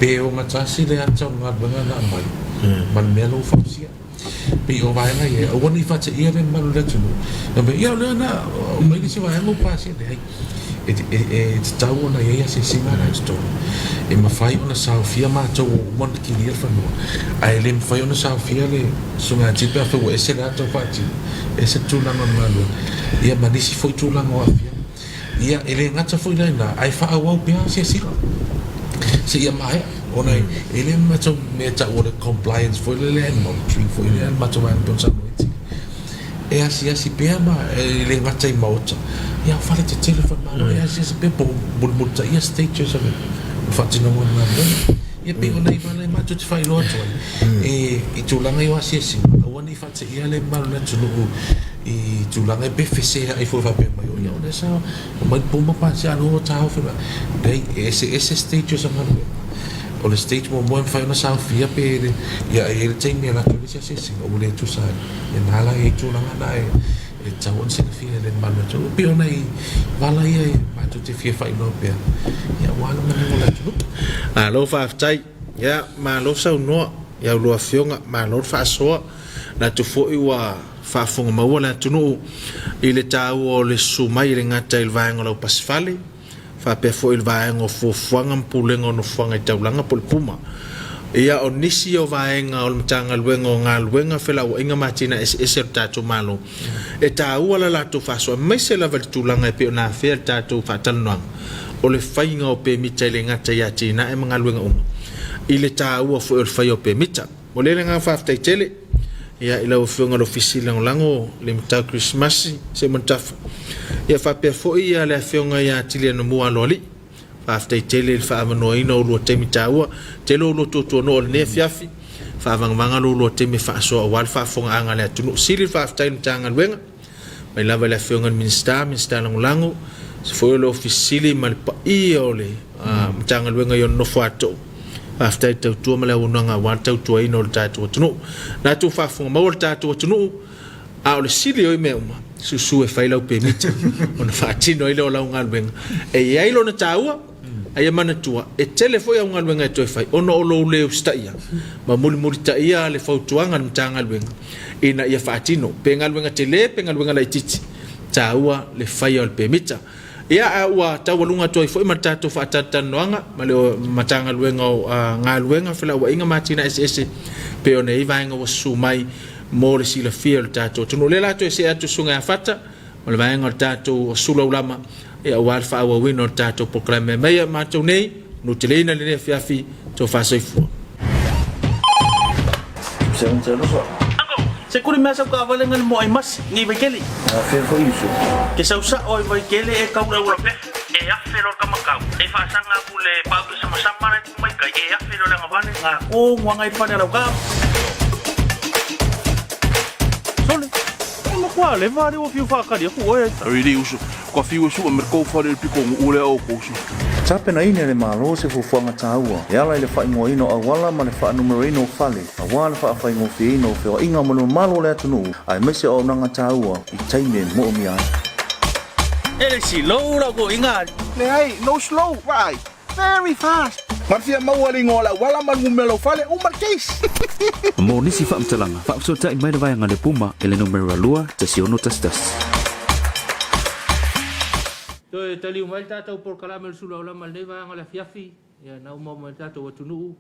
pe ogatasi le ata o le galuega na aumai ma le mea la ua fausia. Pei o vaega ia, aua ne i faateia le mamalu o le atunuu, fai mai, ia o lea na aumai le isi vaega ua pasia. Leai, e tatau ona i ai asiasiga la i totonu e mafai ona saofia matou ua uma ona kilia le fanua, ae le mafai ona saofia le susuga pe afai ua ese le ata ua faatino, ese le tulaga o le galuega, ia ma nisi foi tulaga o aafiaga. Ia, e le gata foi la i ina, ae faaauau pea asiasiga seia maea, ona e le matou mea e tau o le compliance foi lele and monitoring foi lea a le matou vaega pei ona saunoa ai Tili, e asiasi pea ma e le gata i maota, ia o fale tetele foi a le Malo, e asiasi pea po o mulimulitaia stages o le faatinoga o le galuega. Ia pei o nai vala e matou te faailoa atu ai, i tulaga ia o asiasiga, aua ne i faateia le mamalu o le atunuu i tulaga e pe feseai foi faapea mai, ia o lea sa omai le puma pasia a o lea ua taofi mai. Leai, e eseese stages o galuega. O le stage muamua e mafai ona saofia pe le, ia e i ai le taimi e alu atu ai le isi asiasiga ua le tusa ai. Ia na la e i ai tulaga na e tatau ona silafia e le mamalu o le atunuu. E pei o nai vala ia e matou te fia faailoa pea, ia aua le manino o le atunuu. Malo faafetai. Ia, malo saunoa i a oulua afioga, malo le faasoa. Manatu foi ua faafofoga maua le atunuu i le taua o le susu mai e le gata i le vaega o le aupasifale, faapea foi i le vaega o fuafuaga ma pulega o nofoaga i taulaga po o le PUMA. Ia, o nisi o vaega o le Matagaluega o Galuega, Felauaiga ma Atinae Eseese a lo tatou Malo, e taua la latou faasoa, aemaise lava i le tulaga e pei ona afea i le tatou faatalanoaga, o le faiga o pemita e le gata i atinae ma galuega uma, i le taua foi o le faia o pemita. Momoli ai le agaga faafetai tele ia i lau Afioga i le Ofisi Lagolago le Matau Kerisimasi Seumanutafa, ia faapea foi ia le Afioga ia Tilianamua Aloalii. Faafetai tele i le faaavanoaina o lua taimi taua. Tele o lua tuatuanoa o lenei afiafi, faavagavaga lo lua taimi e faasoa aua le faafofogaaga a le atunuu. Sili le faafetai i le Matagaluega, mai lava i le Afioga i le Minisita, Minisita Lagolago, aemaise foi o le Ofisa Sili ma le paia o le Matagaluega i ona nofo atoa. Faafetai le tautua ma le auaunaga aua le tautuaina o le tatou atunuu. La outou faafofoga maua le tatou atunuu, a o le sili o ia mea uma, susu e fai lau pemita ona faatino ai lea o lau galuega. E i ai lona taua, a ia manatua, e tele foi au galuega e toe fai ona o lou le usitaia ma mulimulitaia le fautuaga a le Matagaluega ina ia faatino, pe galuega tele pe galuega laitiiti, taua le faia o le pemita. Ia, a ua taualuga atu ai foi ma le tatou faatalatalanoaga ma le Matagaluega o Galuega, Felauaiga ma Atinae Eseese pei ona i ai vaega ua susu mai mo le silafia o le tatou atunuu. O lea o le a toe see atu le Susuga ia Fata ma le vaega o le tatou Sulaulama aua le faaauauina o le tatou polokalame. Mai ia matou nei, nuteleina lenei afiafi, tofa soifua. Se kuli mea sau kaavale nga le moa i masi, ngi Vaitele. Afea foi uso. Ke sau sa'o ai Vaitele e kau le aula pehe, e afe loa le kamakau, e faasaga aku le pau ke samasama la e tu mai kai, e afe loa le agavale, nga ko nguanga i pale a lau kava. Sole, e makuā leva ale ua fiu faakali aku oe ai. Really uso, kua fiu e sua me kou fale le piko ngu ule o kou uso. Tapenaina e le Malo se fuafuaga taua e ala i le faaigoaina o auala ma le faanumeroina o fale aua le faafaigofieina o feoaiga mo le mamalu o le atunuu aemaise o auaunaga taua i taimi e moomia ai. E le silou lau toeaiga. Leai, no slow, vaai, very fast. Na o le fia maua o le igoa o le auala ma le numera o lou fale, uma le case. Mo nisi faamatalaga, faafesootai mai le vaega le Puma i le numera 2 1 6 1 1. Toe taliu mai le tatou polokalame o le Suluaulama i lenei vaega o le afiafi, ia na uma mai le tatou atunuu,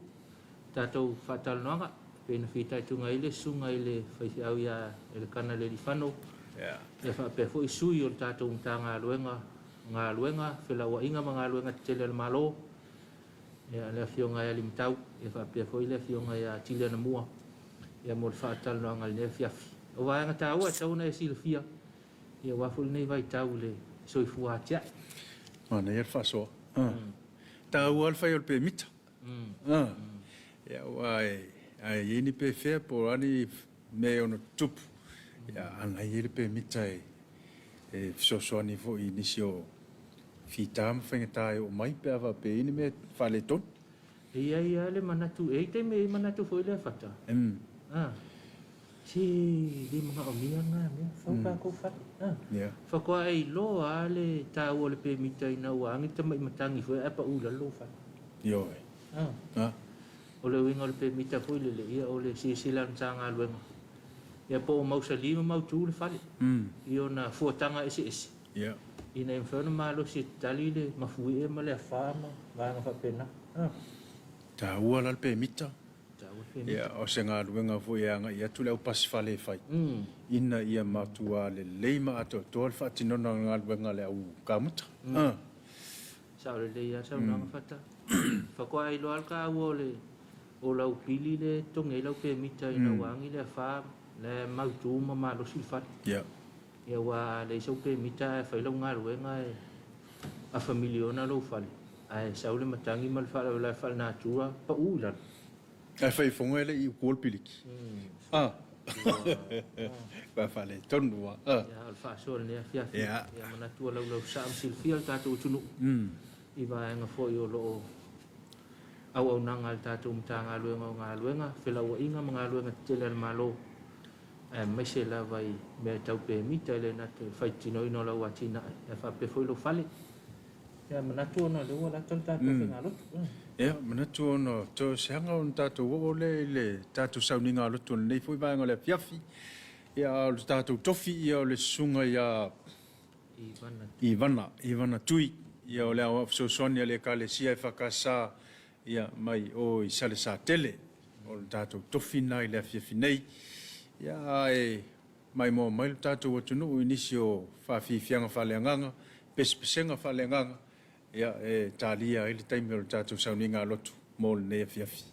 tatou faatalanoaga, pei ona fitaituga ai le susuga i le faifeau ia Elekana Lealifano, ia faapea foi sui o le tatou Matagaluega o Galuega, Felauaiga ma Galuega Tetele a le Malo, ia le Afioga ia Limatau, ia faapea foi le Afioga ia Tili Anamua, ia mo le faatalanoaga i lenei afiafi. O vaega taua e tatau ona e silafia, ia aua foi lenei vaitau i le soifua atiae. Manaia le faasoa. Taua lava le fai o le pemita. Ia aua a i ai ni pefea po o a ni mea e ono tutupu, ia a na i ai le pemita e fesoasoani foi i nisi o fita ma faigata e oo mai pe a faapea e i ai ni mea faaletonu. E i ai lava le manatu, e i ai taimi e i ai manatu foi lea Fata, se le manaomia lena mea, fau tatou fale. Faatoa e iloa lava le taua o le pemita ina ua agi le tamai matagi foi ae pau i lalo lou fale. Ioe. O le uiga o le pemita foi lele, ia o le silasila a le Matagaluega, ia po o mausali ma mautu le fale i ona fuataga eseese, ina ia mafai ona malosi e tali le mafuie ma le afa ma vaega faapena. Taua la le pemita. Ia, o se galuega foi e agai atu le au pasi fale e fai, ina ia matua lelei ma atoatoa le faatinoina o le galuega a le au kamuta. Sao lelei lava saunoaga Fata. Faatoa iloa lava le taua o le o lau pili lea e totogi ai lau pemita ina ua agi le afa la e mautu ma malosi le fale. Ia aua a leai sau pemita ae fai lau galuega e afa miliona lou fale ae sau le matagi ma le faalavelave faalenatura pau i lalo. Ae fai fofoga e le i utua le piliki. A. Ua faaletonu lava. Ia, o le faasoa i lenei afiafi. Ia manatu ua laulausasaa ma silafia le tatou atunuu i vaega foi o lo o auaunaga a le tatou Matagaluega o Galuega, Felauaiga ma Galuega Tetele a le Malo, aemaise lava i mea tau pemita e le gata i le faitinoina o lau atinae, ae faapea foi lou fale. Ia, manatu ona o lea ua lata le tatou faigalotu. Ia, manatu ona toe o se aga ona tatou oo lea i le tatou sauniga lotu o lenei foi vaega o le afiafi. Ia, a o le tatou tofi, ia, o le susuga ia Ivana, Ivana Tui, ia, o le aoao fesoasoani a le Ekalesia EFKS, ia, mai o i Salesatele. O le tatou tofi lena i le afiafi nei. Ia, ae maimoa mai lo tatou atunuu i nisi o faafiafiaga faaleagaga, pesepesega faaleagaga, ia, e talia ai le taimi o le tatou sauniga lotu mo lenei afiafi.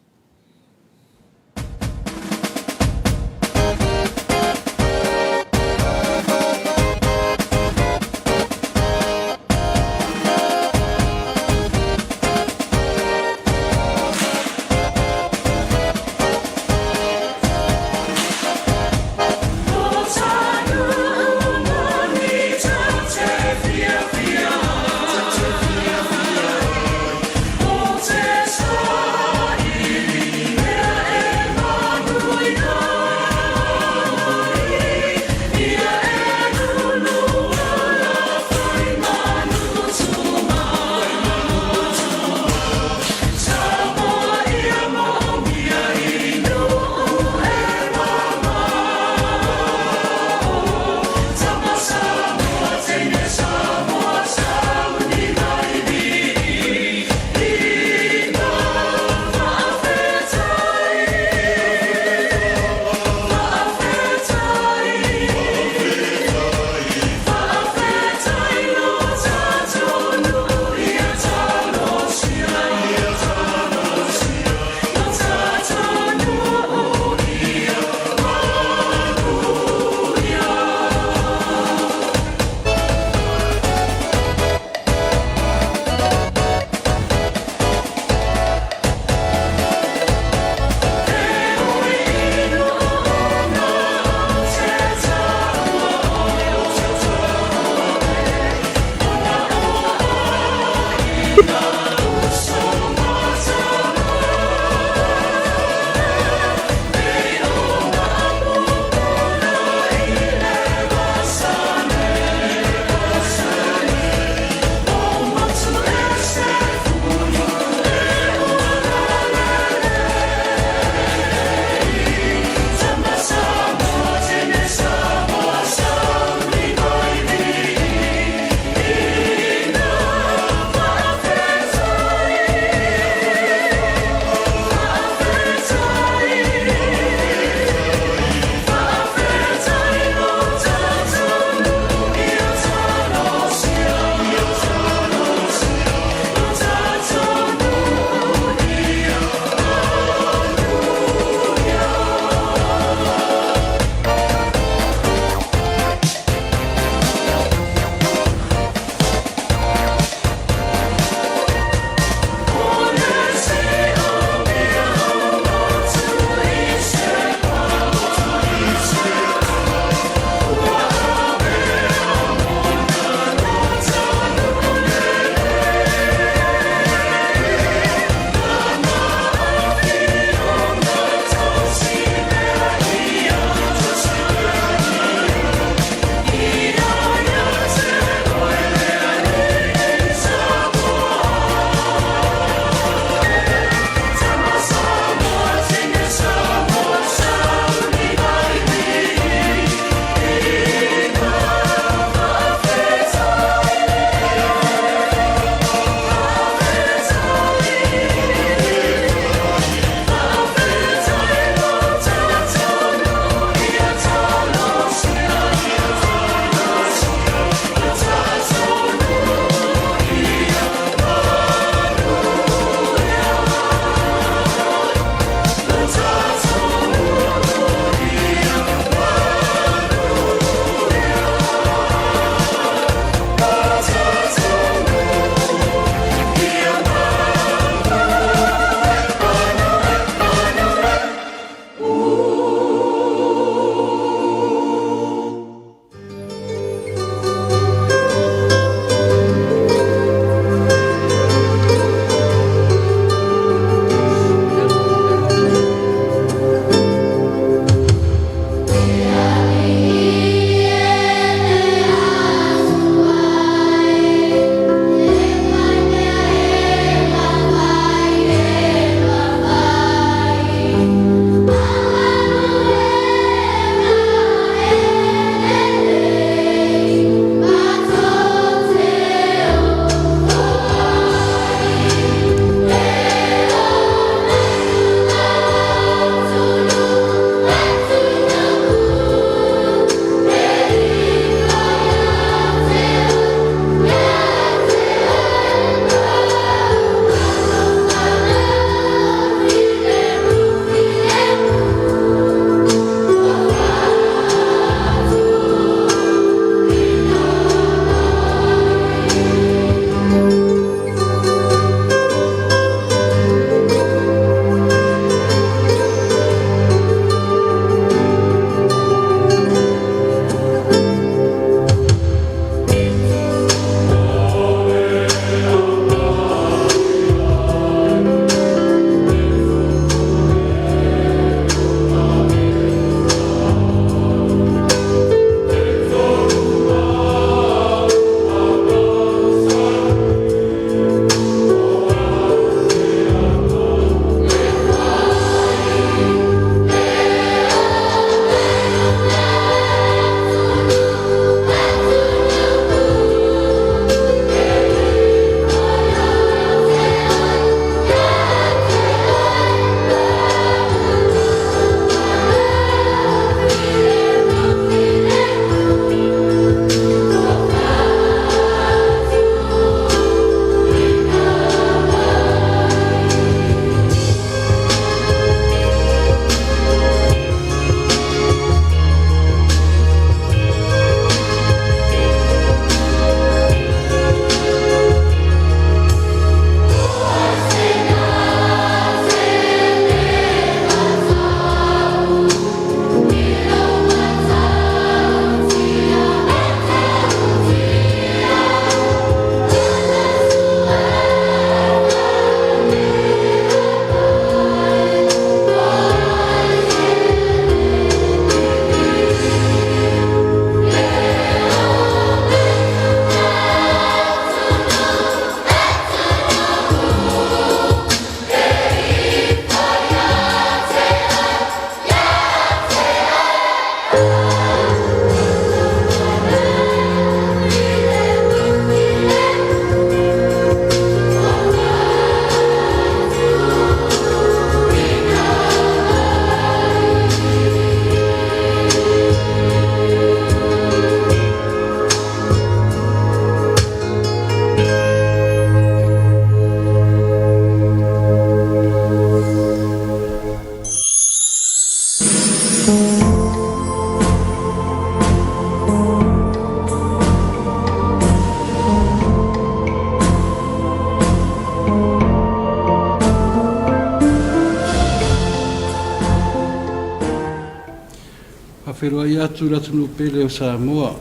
Faafeiloai atu i le atunuu pele o Samoa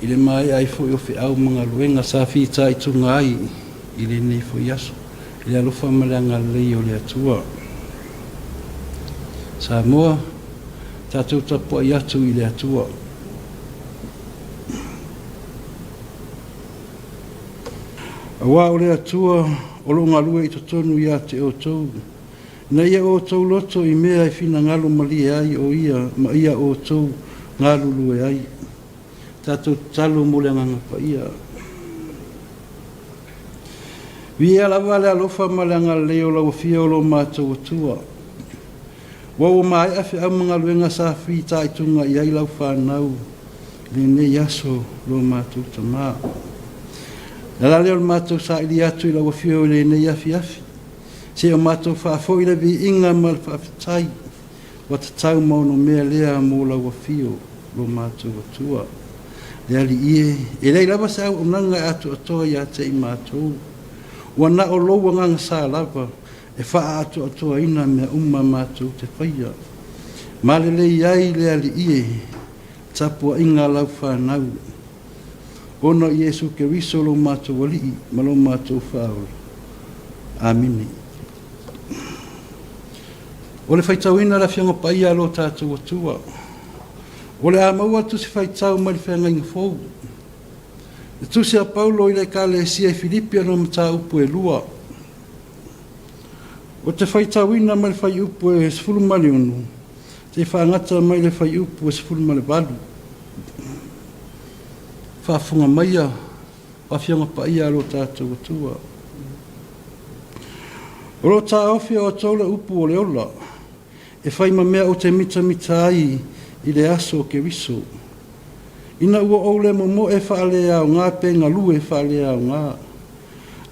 i le maea ai foi o feau ma galuega sa fitaituga ai i lenei foi aso i le alofa ma le agalelei o le Atua. Samoa, tatou tapuai atu i le Atua. Aua o le Atua o lo o galue i totonu ia te outou, ina ia outou loto i mea e finagalo malie ai o Ia ma ia outou galulue ai. Tatou tatalo mo le Agaga Paia. Viia lava le alofa ma le agalelei o lau Afio o lo matou Atua. Ua ua maea feau ma galuega sa fitaituga i ai lau fanau i lenei aso lo matou Tama. Le ala lea o le matou saili atu i lau Afio i lenei afiafi, se i o matou faafoi le viiga ma le faafetai ua tatau ma onomea lea mo lau Afio lo matou Atua. Le Alii e, e leai lava se auaunaga e atoatoa ia te i matou, ua na o lou agaga sa lava e faaatoatoaina mea uma matou te faia. Ma lelei ai le Alii e, tapuaiga a lau fanau, ona o Iesu Keriso lo matou Alii ma lo matou Faaola. Amene. O le faitauina le Afioga Paia a lo tatou Atua. O le a maua le Tusi Faitau mai le Feagaiga Fou. Le Tusi a Paulo i le Ekalesia i Filipi ona o mataupu e lua. O te faitauina mai le fuaiupu e 16 seia faagata mai le fuaiupu e 18. Faafofoga maia o Afioga Paia a lo tatou Atua. O lo o taofi e outou le upu o le ola, e fai ma mea ou te mitamita ai i le aso o Keriso, ina ua ou le momoe faaleaoga pe galue faaleaoga.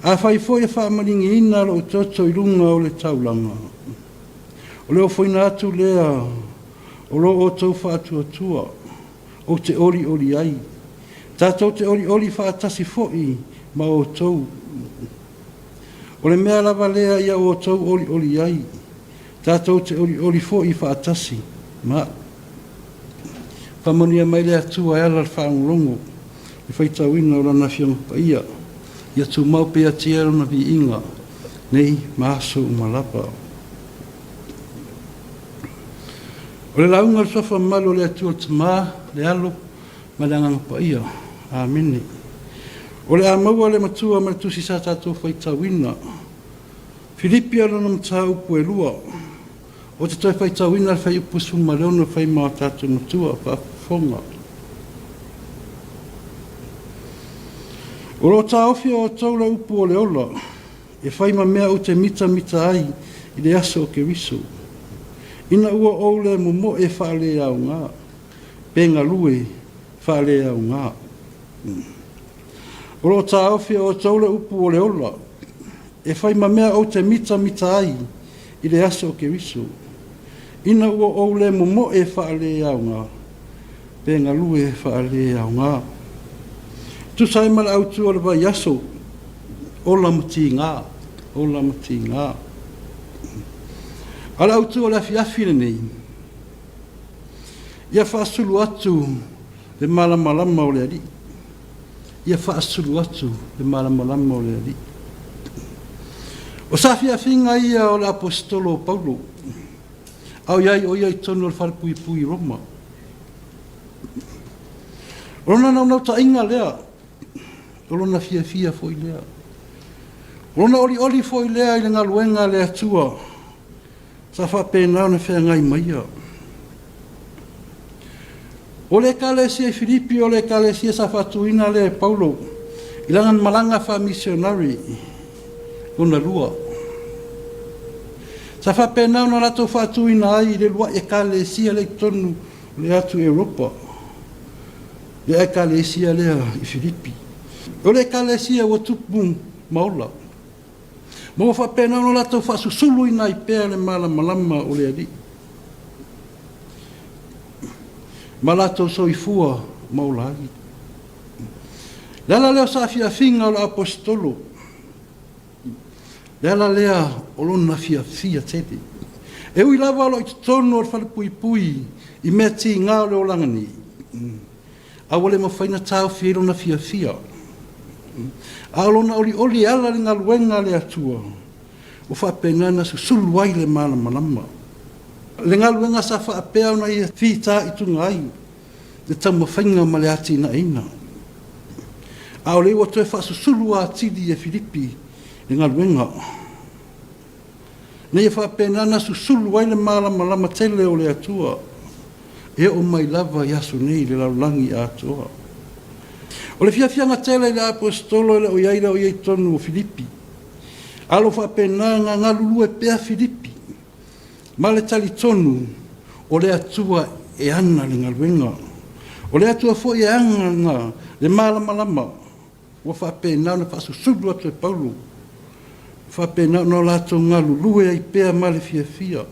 Afai foi e faamaligiina lou toto i luga o le taulaga, o le ofoina atu lea o lo outou faatuatua, ou te olioli ai, tatou te olioli faatasi foi ma outou. O le mea lava lea ia outou olioli ai, tatou te olioli foi faatasi ma au. Faamanuia mai le Atua e ala le faalogologo i le faitauina o Lana Afioga Paia, ia tumau pea tia Lona viiga nei ma aso uma lava. O le lauga a le Suafa Mamalu o le Atua le Tama, le Alo ma le Agaga Paia. Amene. O le a maua le matua ma le tusi sa tatou faitauina. Filipi o lona mataupu e lua. Ou te toe faitauina le fuaiupu 16 e fai ma o tatou matua faafofoga. O lo o taofi e outou le upu o le ola, e fai ma mea ou te mitamita ai i le aso o Keriso, ina ua ou le momoe faaleaoga, pe galue faaleaoga. O lo o taofi e outou le upu o le ola, e fai ma mea ou te mitamita ai i le aso o Keriso, ina ua ou le momoe faaleaoga, pe galue faaleaoga. E tusa ai ma le autu o le vaiaso, ola ma tiga, ola ma tiga. A o le autu o le afiafi lenei, ia faasulu atu le malamalama o le Alii. Ia faasulu atu le malamalama o le Alii. O saafiafiga ia o le Aposetolo o Paulo, a o i ai o ia i totonu o le falepuipui i Roma. O lona naunautaiga lea, o lona fiafia foi lea, o lona olioli foi lea i le galuega a le Atua sa faapena ona feagai ma ia. O le Ekalesia i Filipi o le Ekalesia sa faatuina lea e Paulo i lana malaga faamisionari lona lua. Sa faapena ona latou faatuina ai i le uluai Ekalesia lea i totonu o le atu Europa, le Ekalesia lea i Filipi. O le Ekalesia ua tupu ma ola, ma ua faapena ona latou faasusuluina ai pea le malamalama o le Alii ma latou soifua ma ola ai. Le ala lea o saafiafiga o le Aposetolo, le ala lea o lona fiafia tele. E ui lava o lo o i totonu o le falepuipui i mea tiga o le olaga nei, a ua le mafai ona taofi ai lona fiafia. A o lona olioli e ala i le galuega a le Atua, ua faapena ona susulu ai le malamalama. Le galuega sa faapea ona ia fitaituga ai le taumafaiga ma le atinaeina. A o lea ua toe faasusulu atili e Filipi le galuega, ina ia faapena ona susulu ai le malamalama tele o le Atua e oo mai lava i aso nei i le lalolagi atoa. O le fiafiaga tele i le Aposetolo e le o i ai lea o ia i totonu o Filipi, a o lo o faapena ona galulue pea Filipi ma le talitonu o le Atua e ana le galuega. O le Atua foi e ana le malamalama ua faapena ona faasusulu atu e Paulo, faapena ona latou galulue ai pea ma le fiafia,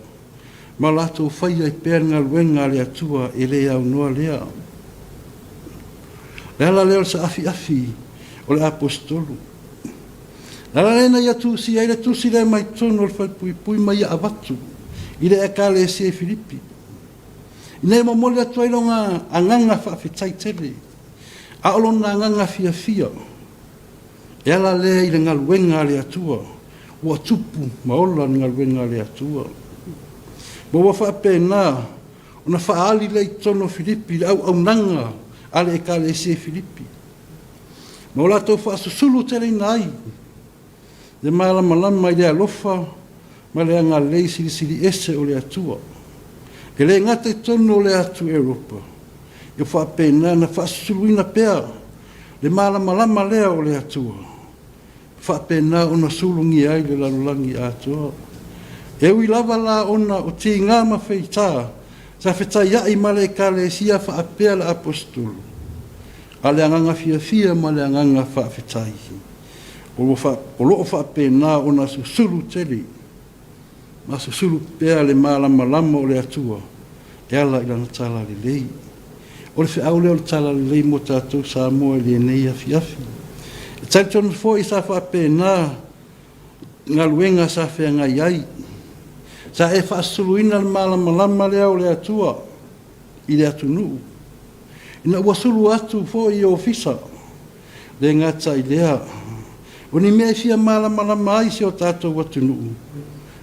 ma latou faia ai pea le galuega a le Atua e le aunoa lea. Le ala lea o le saafiafi o le Aposetolo. Le ala lea na ia tusia ai le tusi lea mai totonu o le falepuipui ma ia avatu i le Ekalesia i Filipi, ina ia momoli atu ai lona agaga faafetai tele, a o lona agaga fiafia e ala lea i le galuega a le Atua ua tupu ma ola le galuega a le Atua. Ma ua faapena ona faaali lea i totonu o Filipi le auaunaga a le Ekalesia i Filipi, ma o latou faasusulu teleina ai le malamalama i le alofa ma le agalelei silisili ese o le Atua. E le gata i totonu o le atu Europa, ia faapena ona faasusuluina pea le malamalama lea o le Atua, faapena ona sulugia ai le lalolagi atoa. E ui lava la ona o tiga ma feitā sa fetaiai ma le Ekalesia faapea le Aposetolo, a o le agaga fiafia ma le agaga faafetai o lo o faapena ona susulu tele ma susulu pea le malamalama o le Atua e ala i lana talalelei. O le feau lea o le talalelei mo tatou Samoa i lenei afiafi. E talitonu foi sa faapena galuega sa feagai ai, sa e faasusuluina le malamalama lea o le Atua i le atunuu, ina ua sulu atu foi i ofisa. Le gata i lea, o ni mea e fia malamalama ai si o tatou atunuu,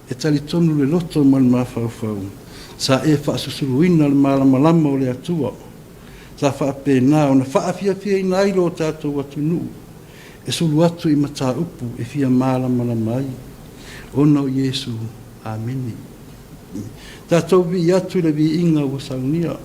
e talitonu le loto ma le mafaufau, sa e faasusuluina le malamalama o le Atua, sa faapena ona faafiafiaina ai lo tatou atunuu e sulu atu i mataupu e fia malamalama ai, ona o Iesu. Amene. Tatou vii atu i le viiga ua saunia.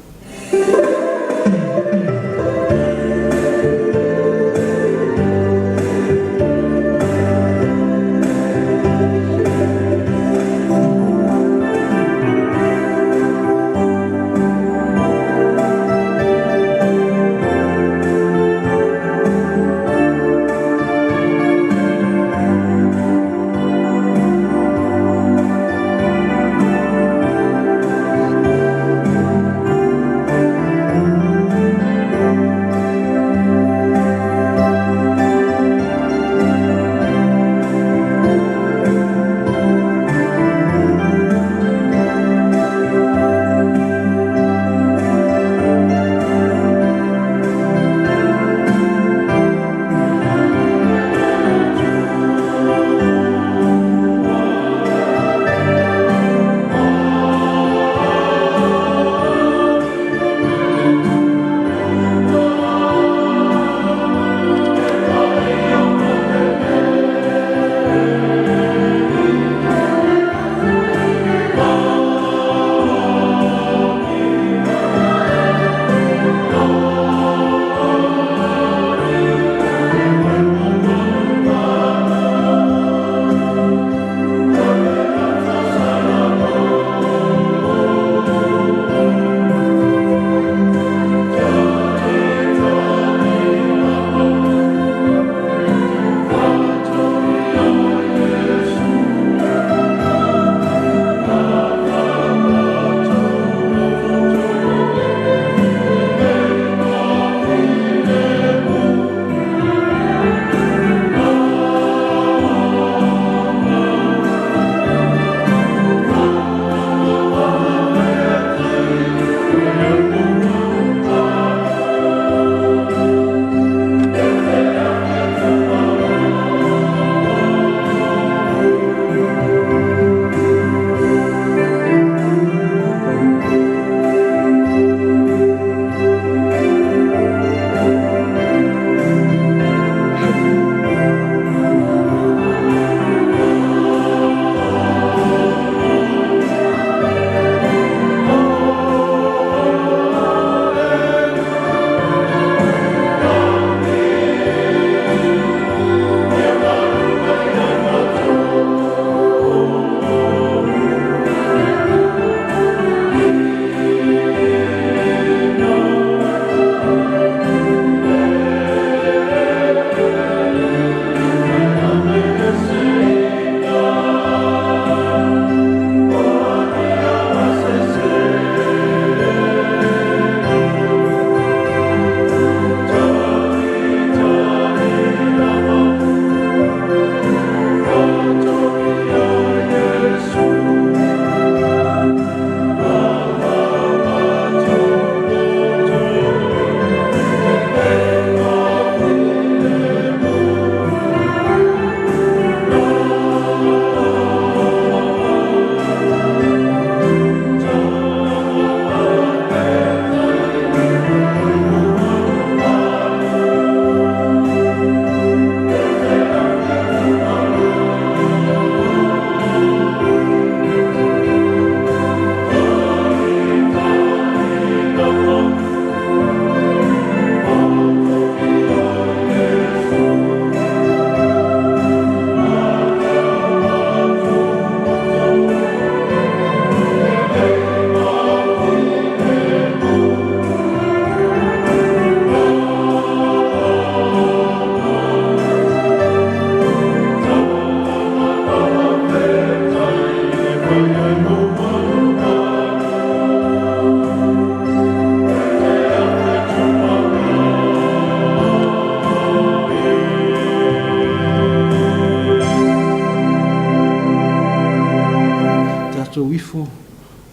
Matou ifo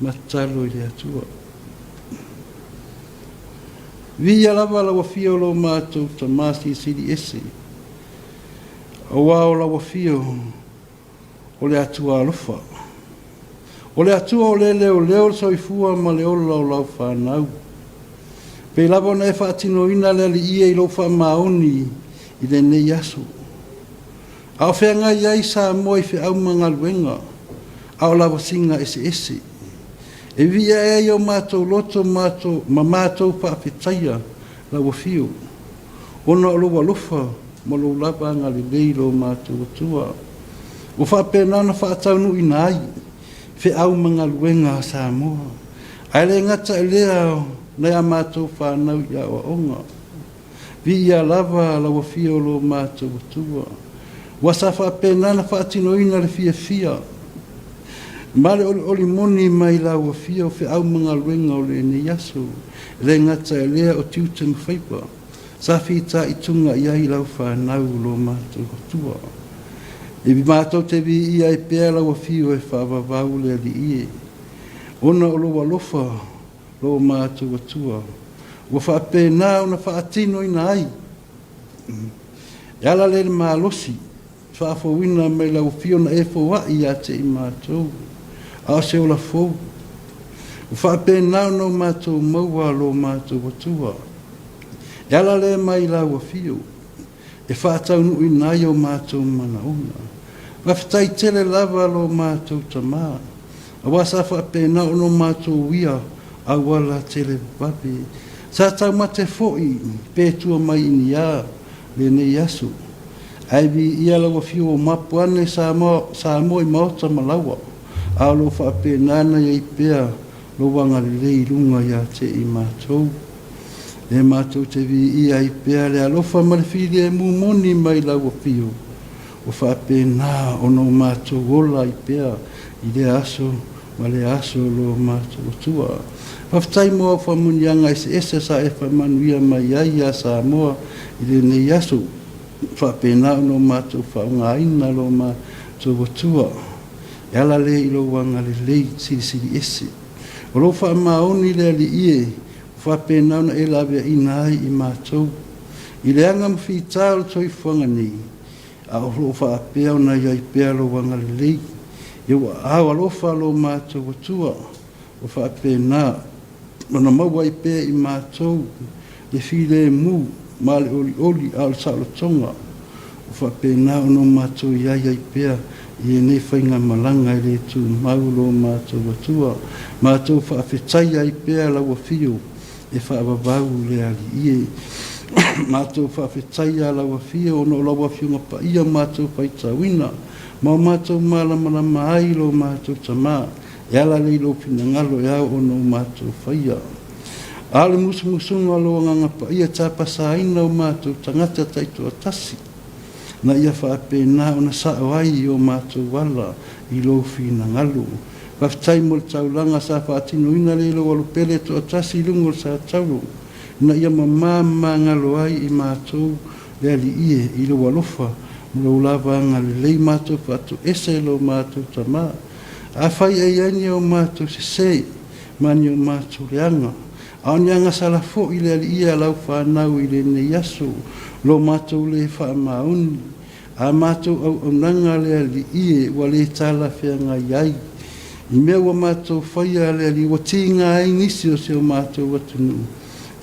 ma tatalo i le Atua. Viia lava lau Afio lo matou Tamā Silisili Ese, auā o lau Afio o le Atua alofa. O le Atua o le leoleo le soifua ma le ola o lau fanau. Pei lava ona e faatinoina le Alii e i lou faamaoni i lenei aso. A o feagai ai Samoa i feau ma galuega, a o lavasiga eseese. E vivii ae ai o matou loto ma matou faafetaia lau Afio, ona o lou alofa ma lou lava agalelei i lo matou Atua, ua faapena ona faataunuuina ai feau ma galuega a Samoa, ae le gata i lea o nai a matou fanau i aoaoga. Viia lava lau Afio o lo matou Atua, ua sa faapena ona faatinoina le fiafia ma le olioli moni mai lau Afio o feau ma galuega o lenei aso, e le gata i lea o tiute ma faiva sa fitaituga i ai lau fanau lo matou Atua. E matou te viia ai pea lau Afio e faavavau le Alii e, ona o lou alofa lo matou Atua, ua faapena ona faatinoina ai e ala lea i le malosi faafouina mai lau Afio na e foai ia te i matou, a o se ola fou, ua faapena ona o matou maua lo matou Atua, e ala lea mai lau Afio e faataunuuina ai o matou manaoga. Faafetai tele lava lo matou Tamā, auā sa faapena ona o matou uia auala televavave. Sa taumate foi pe tua mai i ni a lenei aso. Ae viia lau Afio ua mapu ane Samoa i maota ma laua, a o lo o faapena ona i ai pea lou agalelei i luga ia te i matou. E matou te viia ai pea le alofa ma le filemu moni mai lau Afio, ua faapena ona o matou ola ai pea i lea aso ma lea aso lo matou Atua. Faafetai mo au faamanuiaga eseese sa e faamanuia mai ai iā Samoa i lenei aso, faapena ona o matou faaaogaina lo matou Atua e ala lea i lou agalelei silisili ese. O lou faamaoni le Alii e, ua faapena ona e laveaiina ai i matou i le aga ma fita o le soifuaga nei, a o loo faapea ona i ai pea lou agalelei i ou aao alofa lo matou Atua, ua faapena ona maua ai pea i matou le filemu ma le olioli a o le saolotoga, ua faapena ona o matou i ai ai pea i lenei faigamalaga e le tumau lo matou Atua. Matou faafetaia ai pea lau Afio e faavavau le Alii e. Matou faafetaia lau Afio ona o lau Afioga Paia matou faitauina ma o matou malamalama ai lo matou Tamā, e ala lea i lou finagalo e ao ona o matou faia. A o le musumusuga o lou Agaga Paia tapasaina o matou tagata taitoatasi, na ia faapena ona sao ai i o matou ala i lou finagalo. Faafetai mo le taulaga sa faatinoina lea i lou alopele toatasi i luga o le sa taulo, ina ia mamā ma magalo ai i matou le Alii e, i lou alofa ma lou lava agalelei matou faatoese lo matou Tamā. Afai e i ai ni o matou sesē ma ni o matou leaga, a o ni agasala foi le Alii e a lau fanau i lenei aso, lo matou lē faamaoni, a matou auaunaga le Alii e ua lē talafeagai ai i mea ua matou faia le Alii ua tiga ai nisi o si o matou atunuu,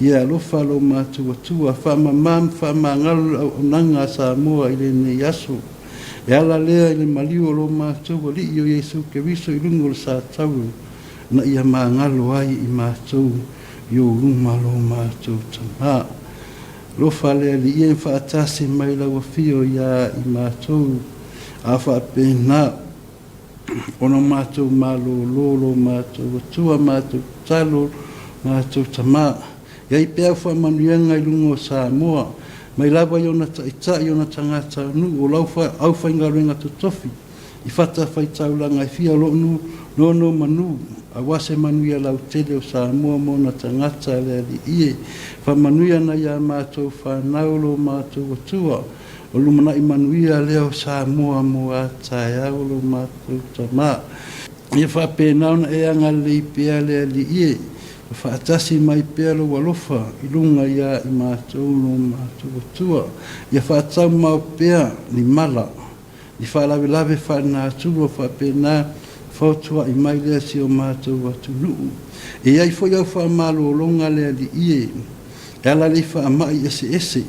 ia alofa lo matou Atua, faamamā ma faamagalo le auaunaga a Samoa i lenei aso, e ala lea i le maliu o lo matou Alii o Iesu Keriso i luga o le sa taulo, na ia magalo ai i matou i ou luma lo matou Tamā. Alofa le Alii e faatasi mai lau Afio iā i matou, a faapena ona matou malōlō lo matou Atua, matou tatalo matou Tamā. I ai pea au faamanuiaga i luga o Samoa, mai lava i ona taitai, ona tagatanuu, o lau aufaigaluega totofi i fatafaitaulaga e fia o loo nonomanu, auā se manuia lautele o Samoa ma ona tagata le Alii e. Faamanuia nai a matou fanau lo matou Atua, o lumanai manuia lea o Samoa mo a taeao lo matou Tamā. Ia faapena ona e agalelei pea le Alii e, ma faatasi mai pea lou alofa i luga iā i matou lo matou Atua. Ia faataumao pea ni mala, ni faalavelave faalenatura faapena fautuaʻi mai lea si o matou atunuu. E i ai foi au faamalologa le Alii e, e ala i faamaʻi eseese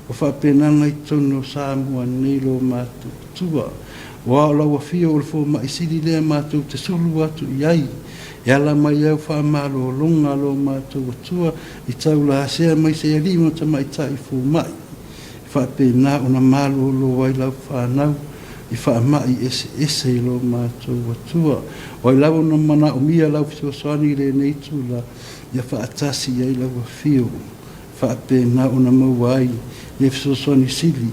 ua faapena ona i totonu o Samoa nei lo matou Atua. Aua o lau afio o le fomaʻi sili lea matou te sulu atu i ai, e ala mai au faamalologa lo matou Atua i taulasea mai se alii ma tamaitai fomaʻi, e faapena ona malolo ai lau fanau i faamaʻi eseese i lo matou Atua. O ai lava ona manaomia lau fesoasoani i lenei itula, ia faatasi i ai lau afio, faapena ona maua ai le fesoasoani sili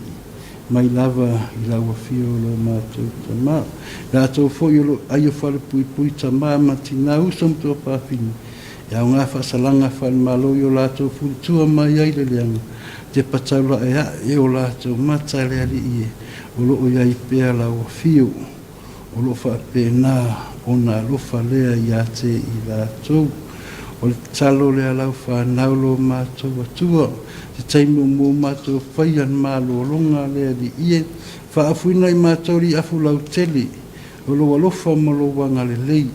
mai lava i lau afio o lo matou Tamā. Latou foi o lo o aio falepuipui tamā ma tinā uso ma tuafafine, e aoga faasalaga faale-Malo i o latou fulitua mai ai le leaga, te pataulae aʻe o latou mata le Alii e, o lo o i ai pea lau afio, o lo o faapena ona alofa lea iā te i latou. O le tatalo lea lau fanau lo matou Atua, se taimi o mo matou faia le malologa le Alii e, faaafuina i matou li afu lautele o lou alofa ma lou agalelei,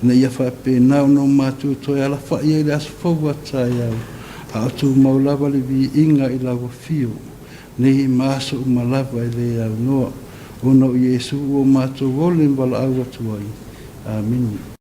ina ia faapena ona o matou toe alafaʻi ai le aso fou a taeao, a o tumau lava le viiga i lau afio, nei ma aso uma lava e lē aunoa, ona o Iesu ua matou ole ma valaau atu ai. Amene.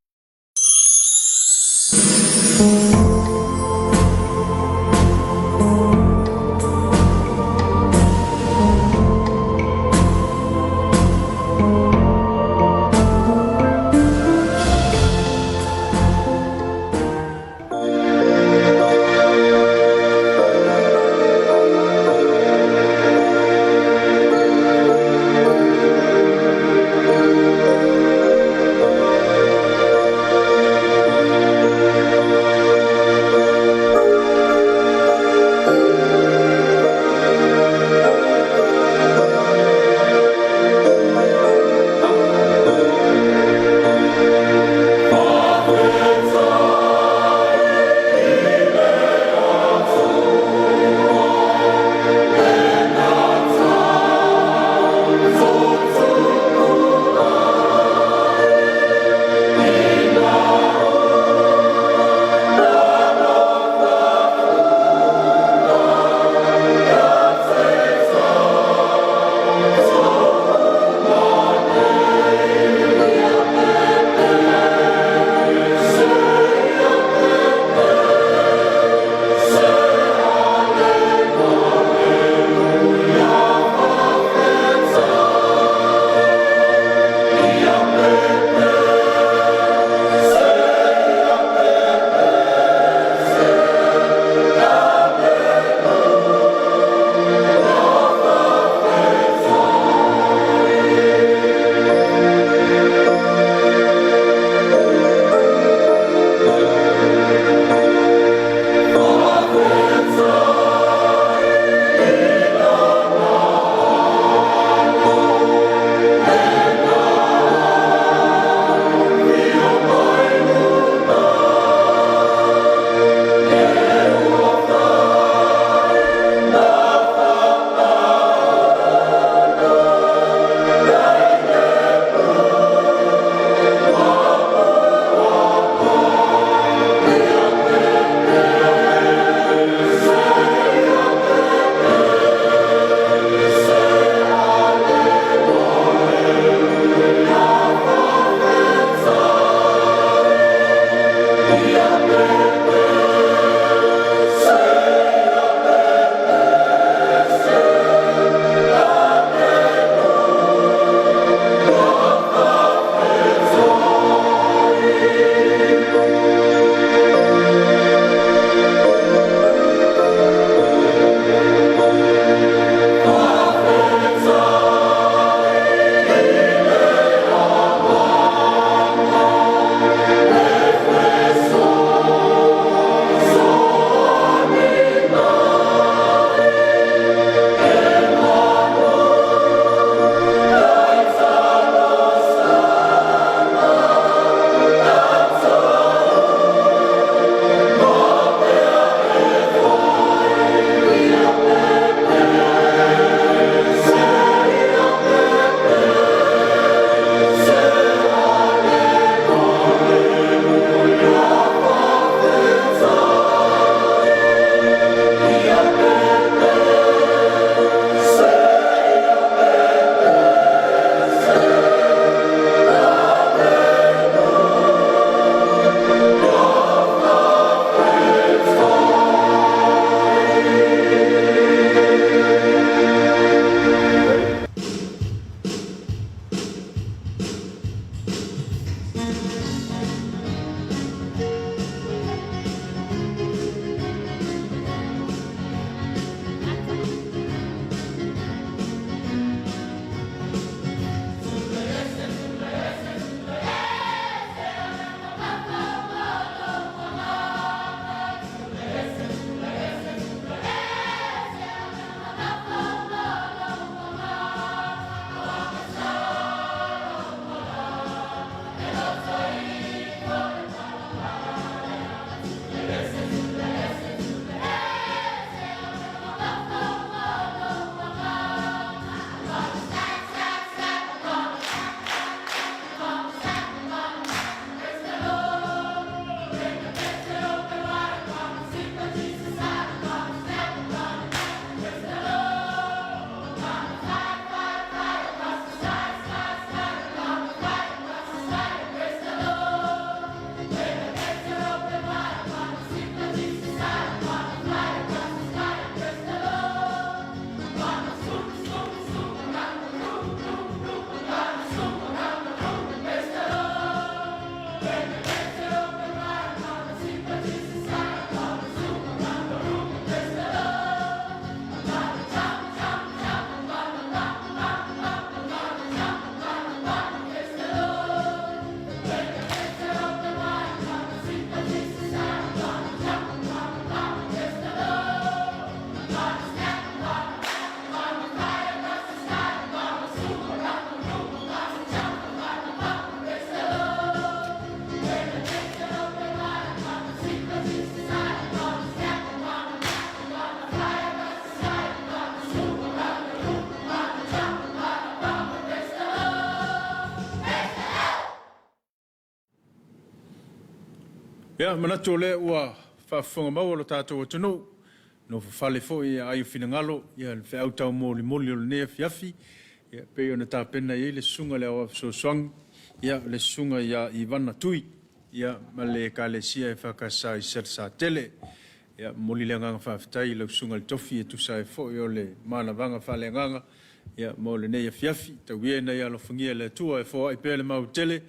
Ia, manatu o lea ua faafofoga maua lo tatou atunuu, nofo fale foi ia ai o finagalo, ia le feau taumolimoli o lenei afiafi, ia pei ona tapena i ai le susuga i le Aoao Fesoasoani, ia le susuga ia Ivana Tui, ia ma le Ekalesia EFKS i Salesatele. Ia momoli le agaga faafetai i lau susuga i le tofi e tusa ai foi o le manavaga faaleagaga, ia mo lenei afiafi. Tau ia ina ia alofagia e le Atua e foai pea le mau tele,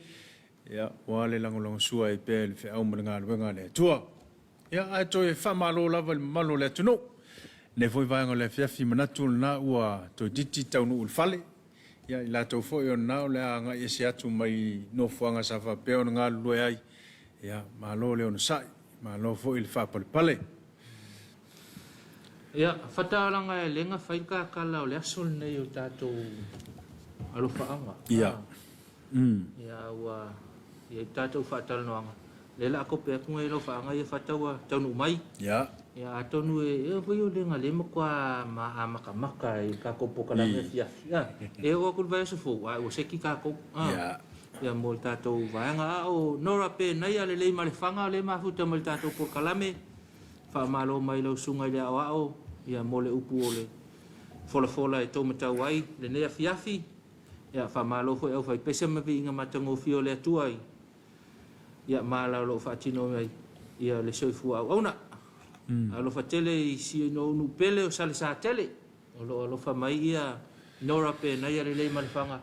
Ia, ua le lagolagosua ai pea i le feau ma le galuega a le Atua. Ia, ae toe faamalo lava i le mamalu o le atunuu. Lenei foi vaega o le afiafi, manatu o lena ua toeitiiti taunuu i le fale. Ia, i latou foi o lena o le a agai ese atu mai nofoaga sa faapea ona galulue ai. Ia, malo le onosai, malo foi le faapalepale. Ia, fataalaga e lega fai le kakala o le aso lenei o tatou alofaaga. Ia. Ia ua i ai tatou faatalanoaga, lea la a kope atu nai alofaaga ia fata ua taunuu mai. Ia. Ia atonu e e foi o lega le matua ma makamaka i tatou polokalame afiafi. A e oo atu i le vaiaso fou a ua seki tatou. Ia. Ia mo le tatou vaega a o Nora Penaia lelei ma le faga lea e mafuta mai le tatou polokalame. Faamalo mai lau susuga i le aoao ia mo le upu o le folafola e tou matau ai lenei afiafi. Ia, faamalo foi aufaipese ma viiga matagofie o le Atua i ia mala o lo o faatino ai ia le soifua auauna. Alofa tele i si ou nuu pele o Salesatele, o lo o alofa mai ia Nora Penaia lelei ma le faga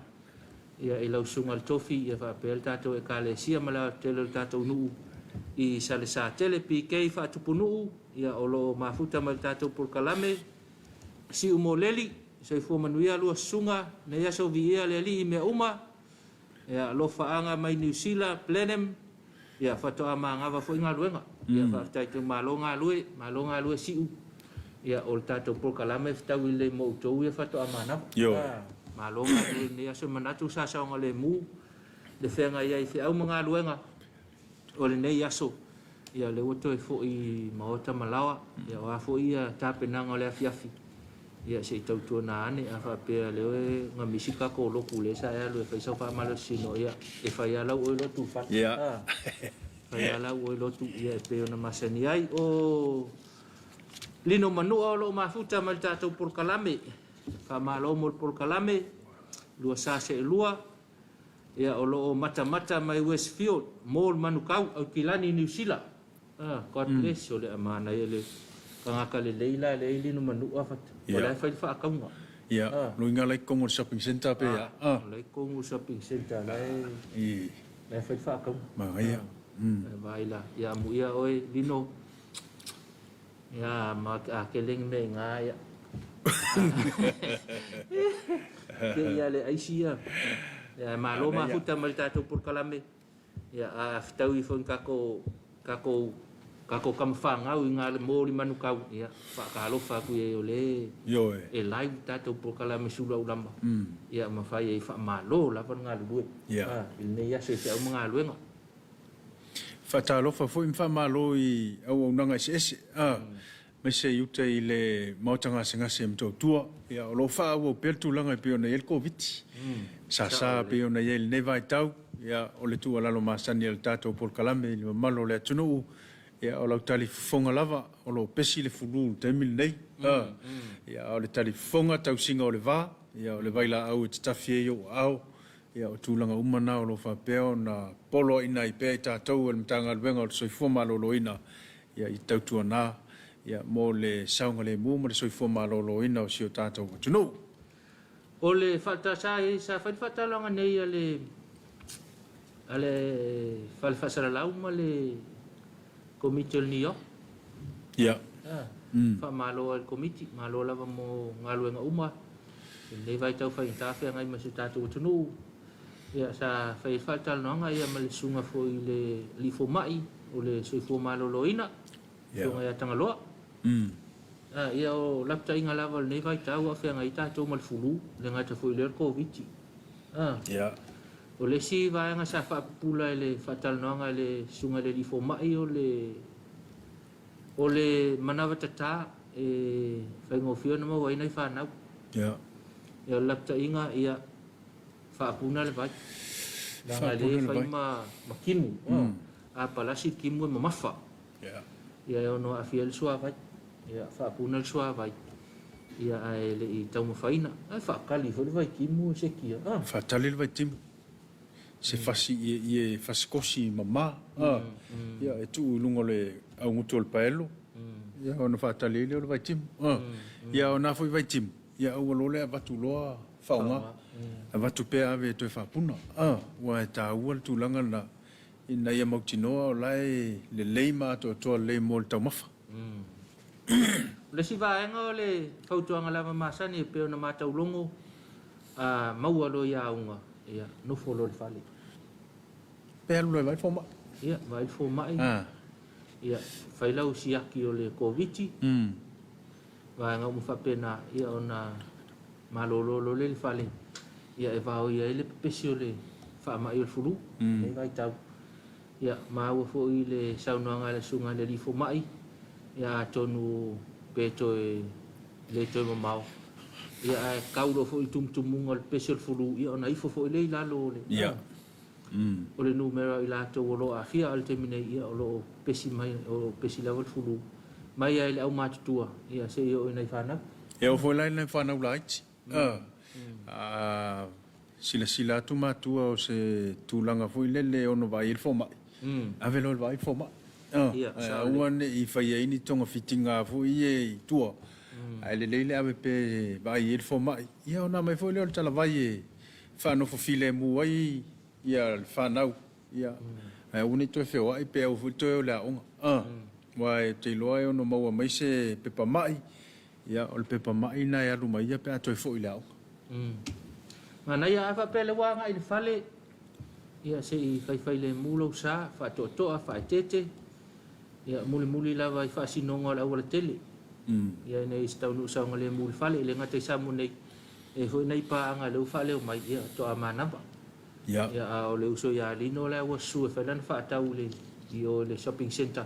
ia i lau susuga i le tofi ia faapea le tatou Ekalesia ma le aoatetele o le tatou nuu i Salesatele. PK Faatupunuu ia o lo o mafuta mai le tatou polokalame. Siumoleli, soifua manuia lua susuga, nei aso viia le Alii i mea uma, ia alofaaga mai Niu Sila, Blenheim, ia faatoa magava foi galuega. Ia faafetai tele, malo galue, malo galue Siu, ia o le tatou polokalame e fetaui lelei mo outou ia faatoa manava. Malo galue i lenei aso, e manatu sa saogalemu le feagai ai i feau ma galuega o lenei aso, ia o lea ua toe foi i maota ma laoa, ia o a foi ia tapenaga o le afiafi, ia se i tautuana ane, a faapea o lea e gamisi le tatou lotu lea sa e alu e fai sau faamalosino, ia e fai lava lau oe lotu i fale. E fai lava lau oe lotu, ia e pei ona masani ai. O Lino Manua o lo o mafuta mai le tatou polokalame, faamalo mo le polokalame, lua sa seelua. Ia, o lo o matamata mai Westfield Mall Manukau, Aukilani, Niu Sila. Ah, God bless, o le a manaia le tagata lelei la lea i lino manua fata. O la e fai le faatauga. Ia, lo inga la i totonu o le shopping centre pe a. Ah, o la i totonu o le shopping centre la e, la e fai le faatauga. Manaia. Vaai la, ia amuia oe Lino. Ia, ma a kele ni mea i ngā ia. Ke ia le aisi ia. Ia, malo mafuta mai le tatou polokalame. Ia, a fetaui ifo i kako, kako, kako kama whangau i ngā le mōri manukau. Ia, whaakalofa aku ia i o le Ioe. e live tatou polokalame sulu au lama. Ia, ma whai e whaamalo lava ngā lulue. Ia. I lenei aso i te au ma ngā luenga. Faatalofa foi ma faamalo i auaunaga eseese, aemaise i uta i le Maota Gasegase i Motootua. Ia, o lo o faaauau pea le tulaga e pei ona i ai le Koviti. Sasa pei ona i ai i lenei vaitau, ia, o le tuualalo masani a le tatou polokalame i le mamalu o le atunuu, ia, o lau talifofoga lava, o lo o pesi le fulu i le taimi lenei. Ia, a o le talifofoga, tausiga o le va, ia, o le vailaau e tatafi ai ou aao, Ia, o tulaga uma na o lo o faapea ona poloaiina ai pea i tatou e le Matagaluega o le Soifua Maloloina, ia, i tautuana, ia, mo le saogalemu ma le soifua maloloina o si o tatou atunuu. O le faata, sa, sa fai le faataloga nei a le, a le Fale Faasalalau ma le Komiti o le NEOC. Ia. Faamalo ai le Komiti, malo lava mo galuega uma i lenei vaitau faigata feagai ma si o tatou atunuu. Ia, sa fai ai le faatalanoaga ia ma le susuga foi i le alii fomai o le Soifua Maloloina, Afioga ia Tagaloa. Ia, o lapataiga lava o lenei vaitau a o feagai ai tatou ma le fulu, e le gata foi i lea o le Koviti. O le isi vaega sa faapupula i le faatalanoaga i le susuga i le alii fomai o le o le manava tata e faigofie ona maua ai nai fanau. Ia. Ia o le lapataiga ia faapuna le vai. Leaga e le fai ma, ma timu. A palasi le timu e mamafa. Ia e ono aafia ai le suavai. Ia faapuna le suavai. Ia ae le i taumafaina. Ae faatali foi le vaitimu e sekia. A. Faatali le vaitimu. Se fasi ieie fasikosi mama. A. Ia e tuu i luga o le augutu o le paelo. Ia ona faatali ai lea o le vaitimu. A. Ia a o na foi vaitimu, ia aua loa le avatu loa faaaoga. Avatu pea ave e toe faapuna. A. Aua e taua le tulaga lena. Ina ia mautinoa o la e lelei ma atoatoa lelei mo le taumafa. O le isi vaega o le fautuaga lava masani e pei ona matau logo, a maua loa i auga, ia, nofo loa i le fale. Pe alu loa e vaai le fomai. Ia, vaai le fomai. Ia, fai lau siaki o le Koviti. Vaega uma faapena, ia ona malolo loa lea i le fale, ia e vaoia ai le pepesi o le faamai o le fulu i lenei vaitau. Ia, maua foi i le saunoaga a le Susuga i le Alii Fomai, ia atonu pe toe le toe mamao, ia ae kau loa foi i le tumutumuga o le pepesi o le fulu, ia ona ifo foi lea i lalo o le, o le numera o i latou o lo o aafia. A o le taimi nei, ia o lo o pepesi mai, o lo o pepesi lava le fulu mai lava i le aumatutua, ia seia oo i nai fanau. E oo foi la i nai fanau laiti. A silasila atu matua o se tulaga foi lele e ono vaai ai le fomai, ave loa i le vaai le fomai. Ae aua ne i faia ai ni togafitiga foi ia i tua, ae lelei le ave pea e vaai ai le fomai. Ia ona aumai foi lea o le talavai e faanofo filemu ai ia le fanau, ia, ae aua ne i toe feoai pe aua foi toe o i le aoga. Aua ou te iloa e ono maua mai se pepa mai, ia, o le pepa mai lena e alu ma ia pe a toe foi i le aoga. Manaia a faapea lea ua agai i le fale, ia se i faifailemu lou sa, faatoatoa, faaeteete, ia mulimuli lava i faasinoga o le aualatele. Ia ina ia se taunuu saogalemu i le fale, e le gata i Samoa nei, E i ai foi nai paaga lea ua faaleo mai, ia, toa manava. Ia, a o le uso ia Lino la ua susu e fai lana faatau i le, i o i le shopping centre.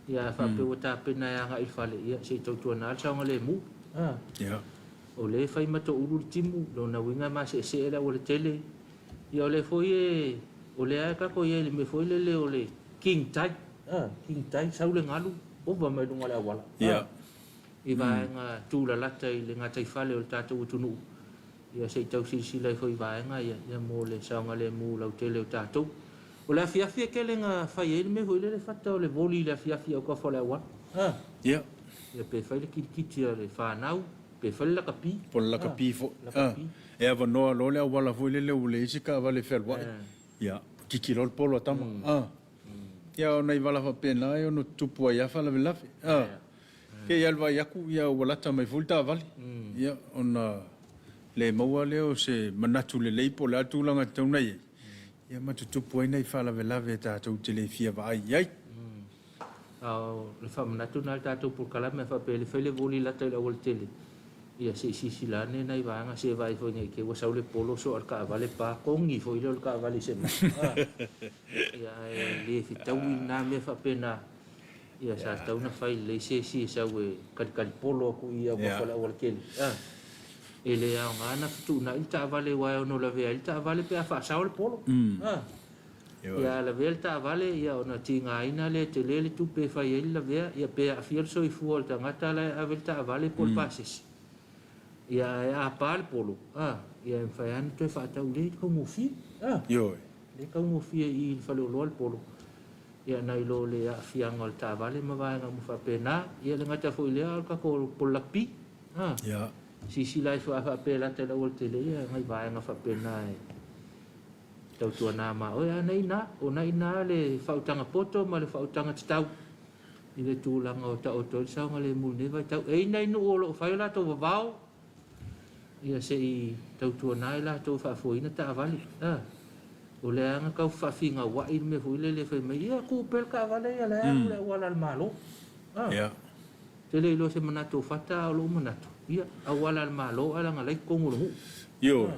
Ia, a faapea ua tapena e agai i le fale, ia, se i tautuana le saogalemu. A. O lea e fai ma toulu le timu, lona uiga e maseesee le aualatele. Ia, o lea foi e, o lea lava e tatou i ai i le mea foi lele o le king tide. A, king tide, sau le galu, ova mai luga o le auala. A. I vaega tūlalata i le gataifale o le tatou atunuu, ia se i tau silasila ifo i vaega ia, ia mo le saogalemu lautele o tatou. O le afiafi e tele na fai ai le mea foi lele fata o le voli i le afiafi i autafa o le auala. A. Ia. Ia pe fai le kilikiti a le fanau, pe fai le lakapi. Po o le lakapi foi. A. E avanoa loa le auala foi lele ua leai se taavale e fealuai. Ia, kiki loa le polo a tama. A. Ia o nai vala faapena e ono tutupu ai lava faalavelave. A. Ke i alu vaai aku, ia ua lata mai foi le taavale. Ia ona le maua lea o se manatu lelei po o le a le tulaga e tatau ona i ai, ia ma tutupu ai nai faalavelave tatou te le fia vaai i ai. A o le faamanatu lena i le tatou polokalame a faapea e fai le voli lata i le aualatele, ia se i silasila ane nai vaega se i vaai foi ne i te i ua sau le polo soa le taavale pa togi foi lea o le taavale i se mea. Ia ae le fetaui lena mea faapena. Ia sa tatau ona fai lelei se isi e sau e kalikali polo atu i autafa o le aualatele. E le aoga ona fetuunai le taavale aua e ono lavea ai le taavale pe a faasao le polo. Ia a lavea le taavale ia ona tigaina lea e tele le tupe e fai ai le lavea ia pe aafia le soifua o le tagata la e ave le taavale po o le pasese. Ia ae a pa le polo, ia e mafai lava ona toe faatau le taugofie. Le taugofie i le faleoloa le polo. Ia nai lo le aafiaga o le taavale ma vaega uma faapena. Ia le gata foi i lea o le tatou polo lakapi. A. Ia. Silasila ifo a faapea e lata i le aualatele, ia nai vaega faapena e tautuana ma oe. A na i ina, o na i ina le faautaga poto ma le faautaga tatau i le tulaga o taoto ai le saogalemu i lenei vaitau. E i ai nai nuu o lo o fai o latou vavao, Ia se i tautuana ai latou e faafoeina taavale. A, o lea lava na tau faafigaua'i le mea foi lele fai mai, ia tuu pea le taavale ia la e alu i le auala a le Malo. A, ou te le iloa se manatu o Fata a o lou manatu, ia, auala a le Malo ae leaga la e i totonu o le nuu. Ioe,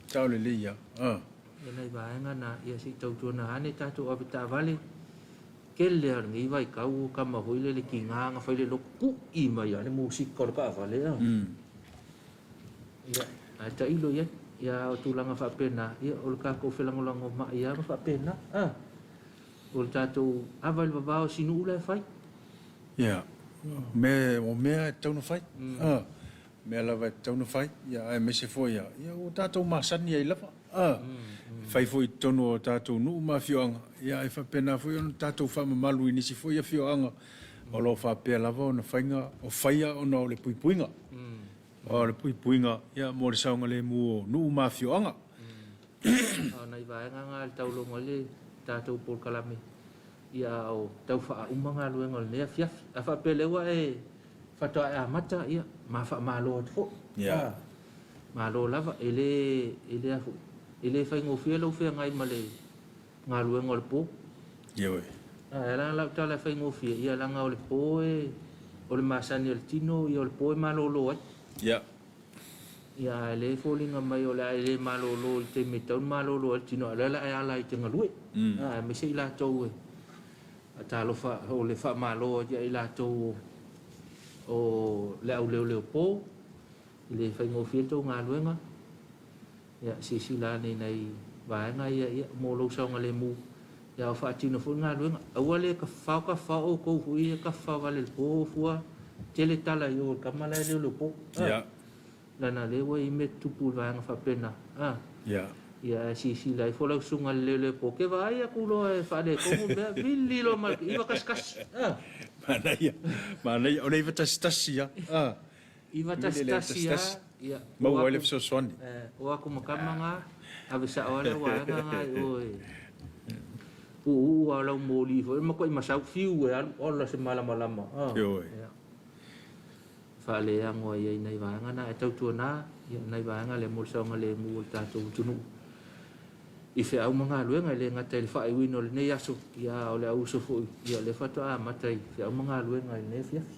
sao lelei lava. A. Ia nai vaega na, ia se i tautuana ane tatou avetaavale. Tele lava o lenei vaitau o tama foi lele tiga na fai le lotu tui mai lava le musika o le taavale a. Ia, ae tailo i ai. Ia, a o tulaga faapena, ia, o le tatou felagolagomai lava ma faapena, a. O le tatou ava i le vavao o Sinu'u la e fai. Ia, mea, o mea e tatau ona fai. A, mea lava e tatau ona fai, ia, aemaise foi ia, ia ua tatou masani ai lava. A, e fai foi i totonu o tatou nuu ma afioaga, ia, ae faapena foi ona tatou faamamalu i nisi foi afioaga o lo o faapea lava ona faiga, o faia ona o le puipuiga. O le puipuiga, ia, mo le saogalemu o nuu ma afioaga. A o nai vaega na i le taulogo ai le tatou polokalame, ia a o tau faauma galuega o lenei afiafi. A faapea lea ua e faatoa e amata, ia, ma faamalo atu foi. Yeah. Malo lava, e le, e le a foi, e le faigofie lou feagai ma le galuega o le po. Ioe. A e ala lau tala e faigofie, ia leaga o le po e, o le masani a le tino, ia o le po e malolo ai. Yeah. Ia ae lea e foliga mai o le a e le malolo i le taimi e tatau ona malolo ai le tino, a o lea o le a e ala ai te galue. Aemaise i latou e talofa, o le faamalo ia i latou o le auleoleo po, i le faigofie le tou galuega. Ia, silasila ane i nai vaega ia, ia, mo lou saogalemu, ia o faatino foi le galuega. Aua le tafafao tafafao outou foi ia tafafao vale i le po fua, tele tala i o i le tama la e leoleo po. Ia. Leaga lea ua i ai mea tutupu i le vaega faapena. Ia. Ia, ae silasila ifo lau susuga i le leoleo po, ke vaai atu loa e faaletonu mea, vili loa ma le 911. Manaia, manaia, o le 911 lava. 911 lava, ia. Maua ai le fesoasoani. O aku ma tama na, ave sao lava le vaega na i o e uuu lava o lau moli foi, matuai masau, fiu e alu, ola se malamalama. Ioe. Ia. Faaleago ai ai nai vaega na, ae tautuana ia nai vaega lea mo le saogalemu o le tatou atunuu i feau ma galuega, e le gata i le faaiuina o lenei aso, ia a o le auuso foi, ia lea faatoa amata i feau ma galuega i lenei afiafi.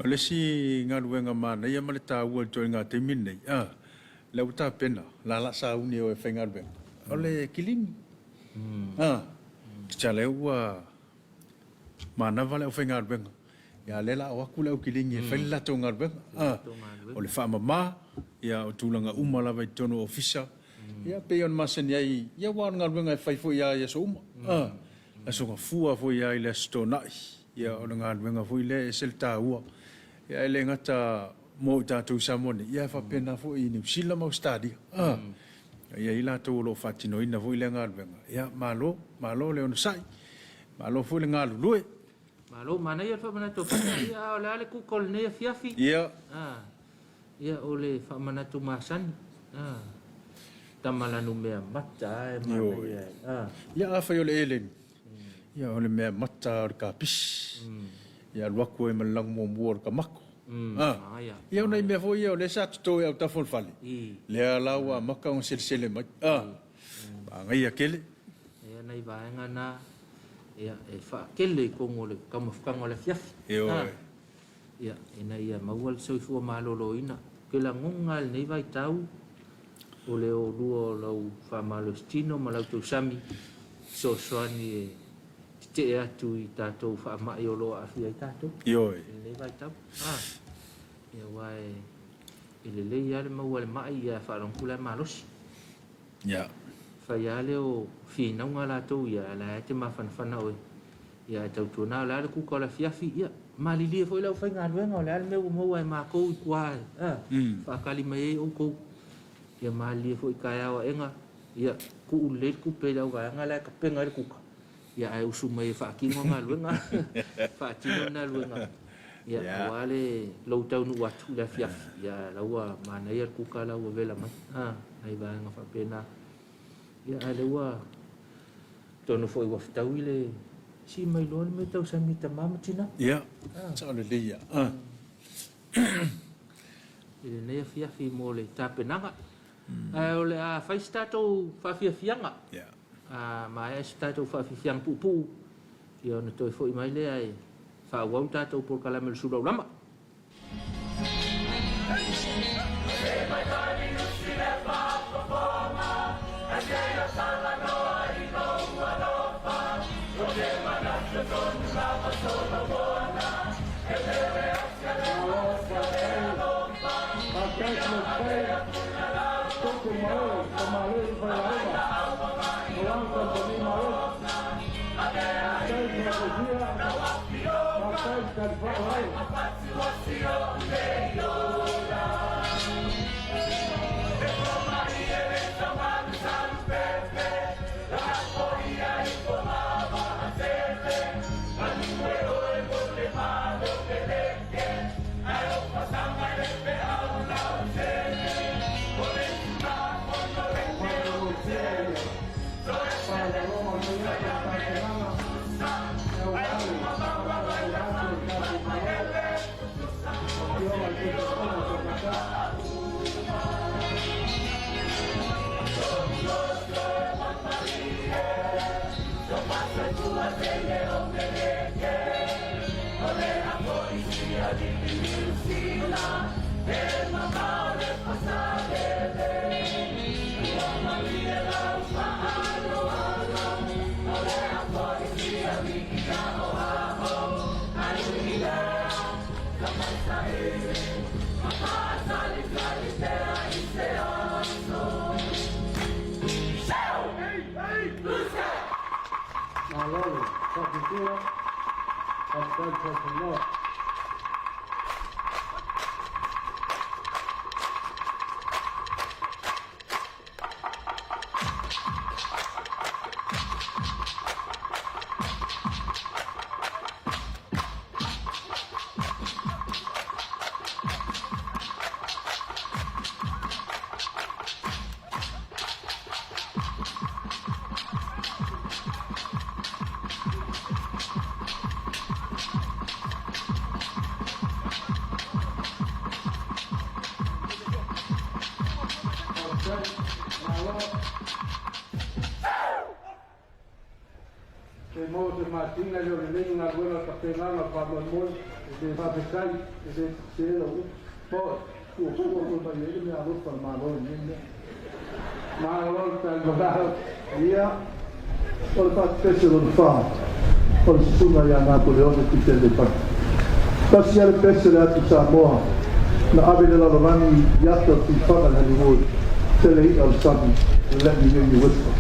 O le isi galuega manaia ma le taua i le ituaiga taimi lenei, a, lea ua tapena, la la sauni e o e faigaluega, o le kilini. A, tusa lea ua manava le aufaigaluega, ia lea la a o atu le aukilini e fai le latou galuega. O le faamama, ia o tulaga uma lava i totonu o ofisa, ia pei ona masani ai, ia aua o le galuega e fai foi lava i aso uma. Aso Gafua foi lava i le Aso Toonai, ia o le galuega foi lea e ese le taua. Ia e le gata mo i tatou i Samoa nei, ia e faapena foi i Niu Sila ma Ausetalia. E i ai latou o lo o faatinoina foi lea galuega. Ia, malo, malo le onosai, malo foi le galulue. Malo, manaia le faamanatu o Fata, ia a o le a le kuka o lenei afiafi? Ia. A, ia o le faamanatu masani. A, tama lanu mea mata a e manaia e. A. Ia afai o le eleni, ia o le mea mata o le kapisi. Ia alu atu ai ma le lagu muamua o le kamako. A, ia o nai mea foi ia o lea sa toto i autafa o le fale, lea la ua amata ona selesele mai. A, manaia tele. Ia nai vaega na, ia, e faatele i totonu o le taumafataga o le afiafi. Ioe. Ia, ina ia maua le soifua maloloina. Ou te lagona i lenei vaitau, o le olua o lau faamalositino ma lau tausami fesoasoani e tetee atu i tatou faamai o lo o aafia ai tatou. Ioe. I lenei vaitau. Ia, aua e lelei lava le maua e le mai, ia ae faalogo atu la e malosi. Ia. Fai lava lea o finauga latou ia, ae la e te mafanafana oe. Ia ae tautuana o le a le kuka o le afiafi, ia malilie foi le aufaigaluega, o le a le mea ua maua e matou i tua e faatali mai ai outou. Ia malilie foi i taeao aega, ia tuu lelei le tupe i le auvaega la e tapena ai le kuka, ia ae usu mai e faatino galuega, faatino le galuega. Ia aua le lou taunuu atu i le afiafi, ia la ua manaia le kuka la ua vela mai. Nai vaega faapena. Ia ae lea ua tonu foi ua fetaui le sii mai loa le mea tausami tama ma tina. Ia, sao lelei ia. I lenei afiafi mo le tapenaga. Ae o le a fai se tatou faafiafiaga. Ia. A maea se tatou faafiafiaga puupuu, ia ona toe foi mai lea e faaauau le tatou polokalame o le Sulu Aulama. E maua se masina e le o lelei ni galuega a le tapenaga o le faamoemoe, e le faafetai, e le sese lau upu. Maoe, fuafua foi mai ai le meaalofa a le Malo i lenei mea. Malo le talimanao. Ia, o le faapese lona fa, o le susuga ia Napoleone Tuitele Lepani. Tasi lava le pese le atu Samoa na ave i le lalolagi i ata o tuifaga i Hollywood, tele i'a o le sami, Let Me Hear You Whisper.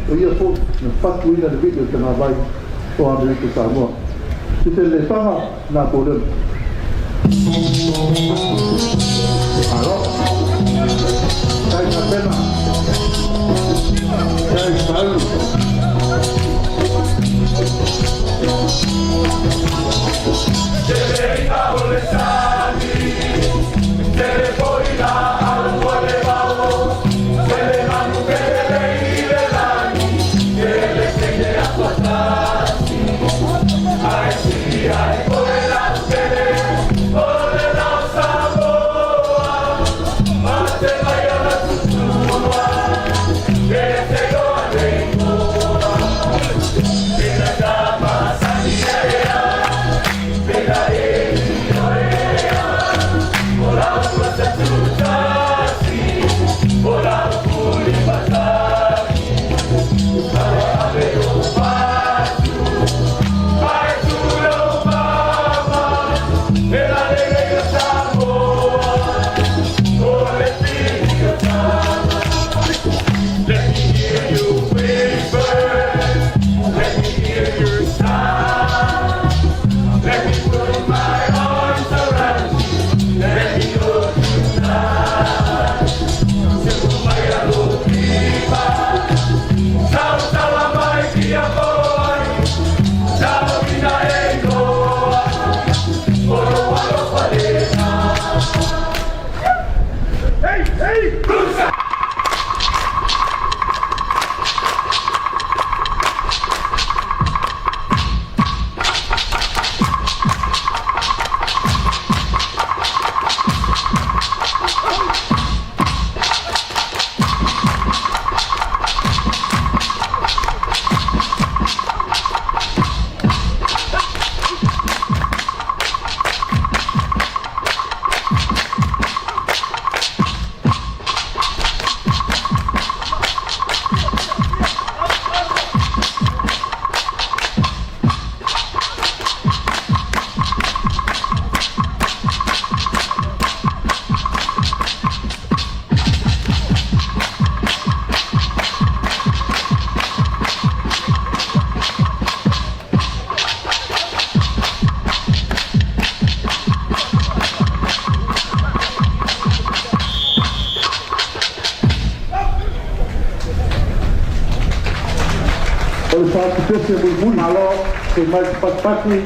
O ia foi na fatuina le vili o le tagavai o Amerika Samoa. Tuitele Lefaga, Napoleone. Malo. Tai tapena. Tai salu. Pese mulimuli. Malo, se mai patipati.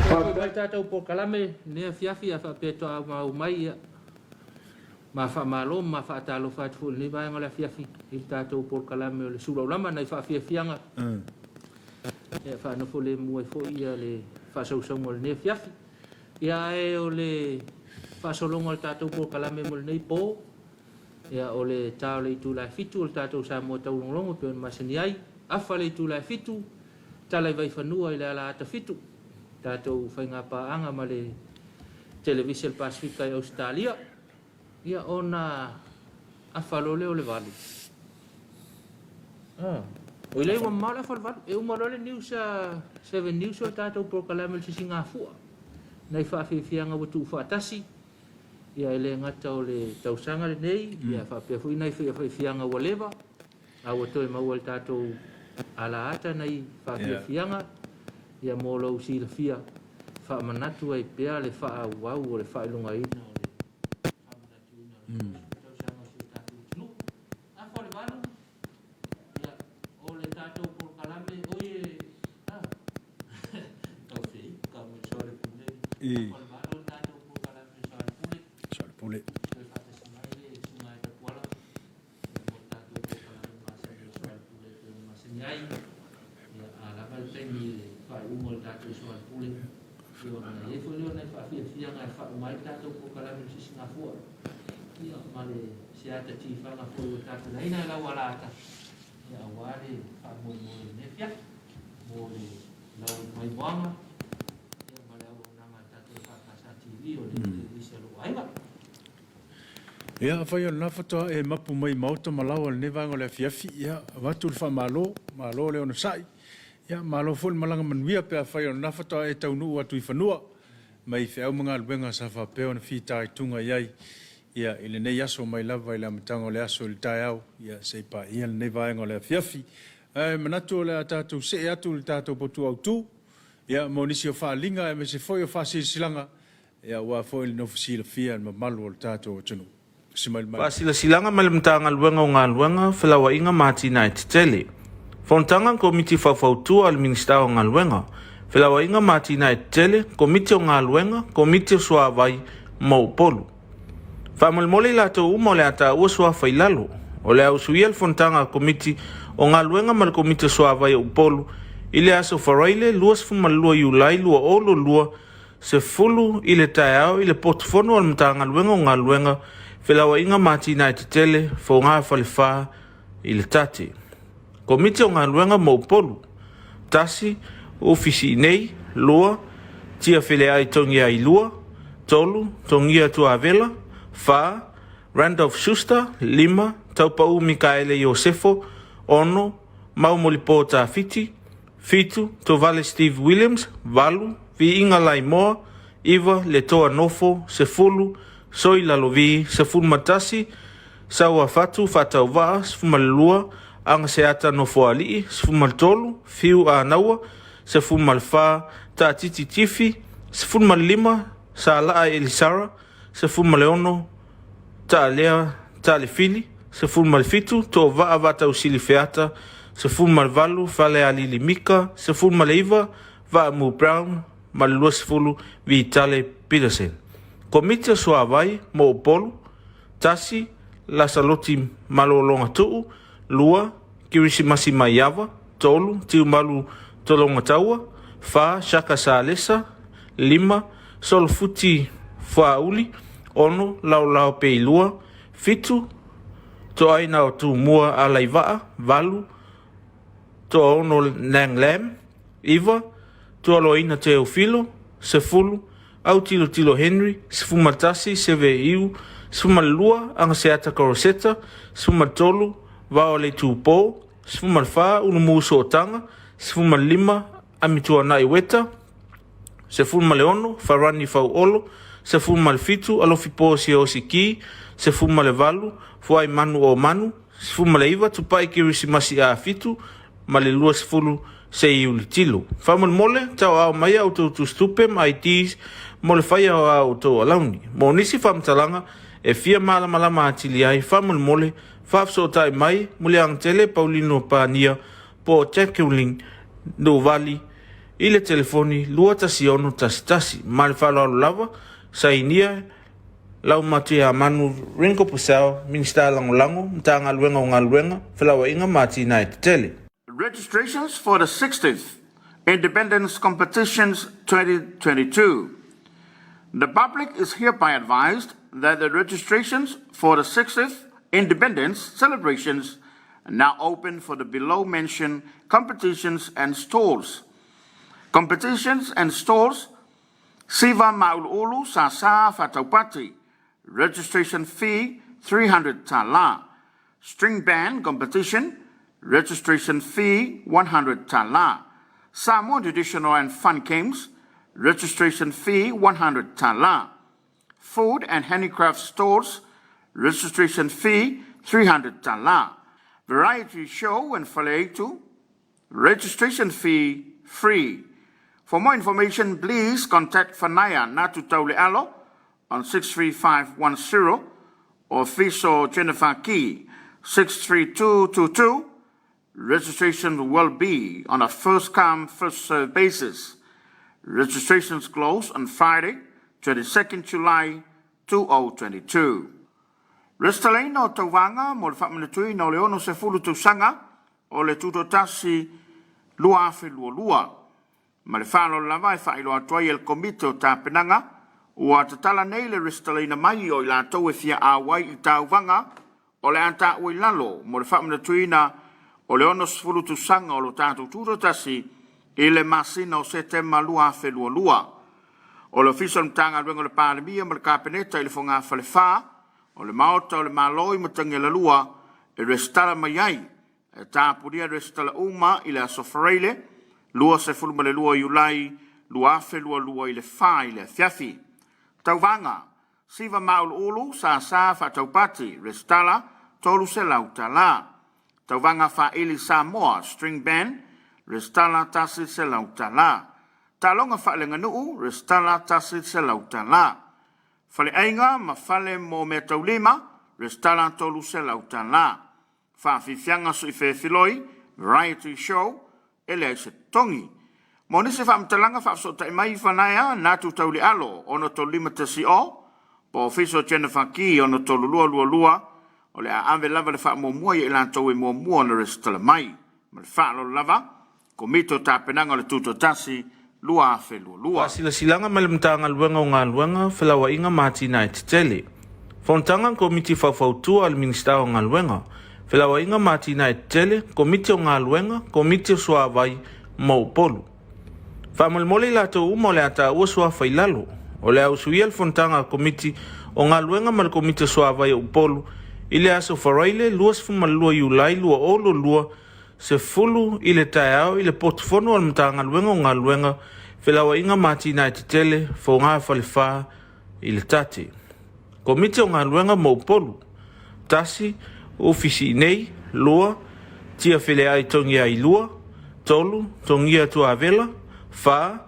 Faafetai tatou polokalame i lenei afiafi a faapea toa mau mai ia ma faamalo ma faatalofa atu foi i lenei vaega o le afiafi i le tatou polokalame o le Sulaulama nai faafiafiaga ia faanofo lemu ai foi ia le faasausauga o lenei afiafi. Ia ae o le faasologa o le tatou polokalame mo lenei po, ia o le ta o le itula e 7 o le tatou Samoa Taulogologo e pei ona masani ai, afa le itula e 7, tala i Vaifanua i le ala ata 7, tatou faigapaaga ma le Televise a le Pasefika i Ausetalia, ia ona afa loa lea o le 8. Oi lea ua mamao le afa o le 8. E uma loa le news a 7 News o le tatou polokalame o le Sisigafua. Nai faafiafiaga ua tuufaatasi, ia e le gata o le tausaga lenei, ia faapea foi nai faafiafiaga ua leva, a ua toe maua e le tatou alaata nai faafiafiaga, ia mo lou silafia, faamanatu ai pea le faaauau o le faailogaina o le faamanatuina o le 30 tausaga o si o tatou atunuu. Afa o le 8, ia, o le tatou polokalame, oi e, a, tau fei, tau mai soalepule, afa o le 8 o le tatou polokalame soalepule, Soalepule. Toe faatasi mai le susuga ia Tapuala, ia, mo le tatou polokalame masani o soalepule e pei ona masani ai. Ia, a lava le taimi i le faaiuga o le tatou soalepule, ia ona i ai foi lea o nai faafiafiaga e faauma ai le tatou polokalame o le Sisigafua. Ia, ma le se ata tifaga foi ua tapenaina e lau alaata, ia, aua le faamoemoe o lenei afiafi mo le lau maimoaga, ia, ma le auaunaga a le tatou EFKS TV o le televise a lou aiga. Ia, afai o lena faatoa e mapu mai i maota ma laoa i lenei vaega o le afiafi, ia, avatu le faamalo, malo le onosai, ia, malo foi le malaga manuia pe afai o lena faatoa e taunuu atu i fanua mai feau ma galuega sa faapea ona fitaituga i ai, ia, i lenei aso mai lava i le amataga o le aso i le taeao, ia, se i paia lenei vaega o le afiafi. Ae manatu o le a tatou see atu i le tatou potu autu, ia, mo nisi o faaaliga aemaise foi o faasilasilaga, ia, aua foi le nofo silafia e le mamalu o le tatou atunuu. Tusi mai le Malo. Faasilasilaga mai le Matagaluega o Galuega, Felauaiga ma Atinae Tetele. Fonotaga Komiti Faufautua a le Minisita o Galuega, Felauaiga ma Atinae Tetele, Komiti o Galuega, Komiti o Suavai ma Upolu. Faamolemole i latou uma o le a taua suafa i lalo. O le a usuia le fonotaga a Komiti o Galuega ma le Komiti o Suavai o Upolu i le aso Faraile 22 Iulai 2022, 10 i le taeao i le potufono a le Matagaluega o Galuega, Felauaiga ma Atinae Tetele, Fogaa Falefa i le Tate. Komiti o Galuega mo Upolu. 1, Ofisi inei, 2, Tia Feleai Togiai 2, 3, Togia Tuavela, 4, Randolph Schuster, 5, Taupau Mikaele Iosefo, 6, Mau Molipo Tafiti, 7, Tovale Steve Williams, 8, Viiga Laimoa, 9, Letoa Nofo, 10, Soi Lalovi, 11, Saua Fatu Faatauvaa, 12, Agaseata Nofoalii, 13, Fiu Anaua, 14, Taatiti Tifi, 15, Salaa Elisara, 16, Taalea Taalefili, 17, Toovaa Vaatausili Feata, 18, Falealili Mika, 19, Vaamu Brown ma le 20, Vitale Peterson. Komiti o Suavai mo Upolu, 1, Lasaloti Malologatuu, 2, Kirisimasi Maiava, 3, Tiumalu Tologataua, 4, Shaka Salesa, 5, Solofuti Fuauli, 6, Laolao Peilua, 7, Toaina o Tumua Alaivaa, 8, Toaono Nang Lam, 9, Tualoaina Teofilo, 10, Autilotilo Henry, 11, Seve Iu, 12, Agaseata Koroseta, 13, Vao Leitupo, 14, Ulumu Sootaga, 15, Amituanai Weta, 16, Farani Fauolo, 17, Alofipo Siosi Ki, 18, Fuaimanu o Manu, 19, Tupai Kirisimasi a 7, ma le 20 Seiuli Tilo. Faamolemole, tauaao mai a outou tusitupe ma IDs mo le faia o a outou alauni. Mo nisi faamatalaga e fia malamalama atili ai, faamolemole, faafesootai mai Muliagatele Paulino Pania. po o Jacqueline Nuvali i le telefoni 21611. Ma le faaaloalo lava, sainia Laumatia-a-Manu Ringo Purcell, Minisita Lagolago, Matagaluega o Galuega, Felauaiga ma Atinae Tetele. Registrations for the 60th Independence Competitions 2022. The public is hereby advised that the registrations for the 60th Independence celebrations are now open for the below mentioned competitions and stalls. Competitions and stalls Siva Ma'ulu'ulu Sasa Fataupati Registration fee 300 tala. String band competition registration fee 100 tala. Samoan traditional and fun games registration fee 100 tala. Food and handicraft stores registration fee 300 tala. Variety show and faleitu registration fee free. For more information, please contact Fanaya Natu Taule'alo on 63510 or Fiso Jennifer Key 63222. Registration will be on a first come, first served basis. Registrations close on Friday, 22nd July 2022. Resitalaina o tauvaga mo le faamanatuina o le 60 tausaga o le Tutoatasi 2022. Ma le faaaloalo lava e faailoa atu ai e le Komiti o Tapenaga ua tatala nei le resitalaina mai o i latou e fia auai i tauvaga o le a taua i lalo mo le faamanatuina o le 60 tausaga o lo tatou Tutoatasi i le masina o Setema 2022. O le Ofisa o le Matagaluega o le Palemia ma le Kapeneta i le Fogafale 4 o le Maota o le Malo i Matagialalua e resitala mai ai. E tapunia le resitala uma i le aso Faraile 22 Iulai 2022 i le 4 i le afiafi. Tauvaga Siva Ma'ulu'ulu Sasa Fa'ataupati Resitala $300. Tauvaga Fa'aili Samoa String Band Resitala $100. Taaloga Fa'aleaganuu Resitala $100. Faleaiga ma Fale mo Meataulima Resitala $300. Faafiafiaga Suifefiloi Variety Show e leai se totogi. Mo nisi faamatalaga faafesootai mai Fanaea Natu Taulialo 63510 po o Ofisa o Jennifer Ki 63222. O le a ave lava le faamuamua ia i latou e muamua ona resitala mai. Ma le faaaloalo lava, Komiti o Tapenaga o le Tutoatasi 2022. Faasilasilaga mai le Matagaluega o Galuega, Felauaiga ma Atinae Tetele. Fonotaga a Komiti Faufautua a le Minisita o Galuega, Felauaiga ma Atinae Tetele, Komiti o Galuega, Komiti o Suavai ma Upolu. Faamolemole i latou uma o le a taua suafa i lalo. O le a usuia le fonotaga a Komiti o Galuega ma le Komiti o Suavai o Upolu i le aso Faraile 22 Iulai 2022 10 i le taeao i le potufono a le Matagaluega o Galuega, Felauaiga ma Atinae Tetele, Fogaa Falefa i le Tate. Komiti o Galuega mo Upolu. 1, Ofisi inei, 2, Tia Feleai Togia i 2, 3, Togia Tuavela, 4,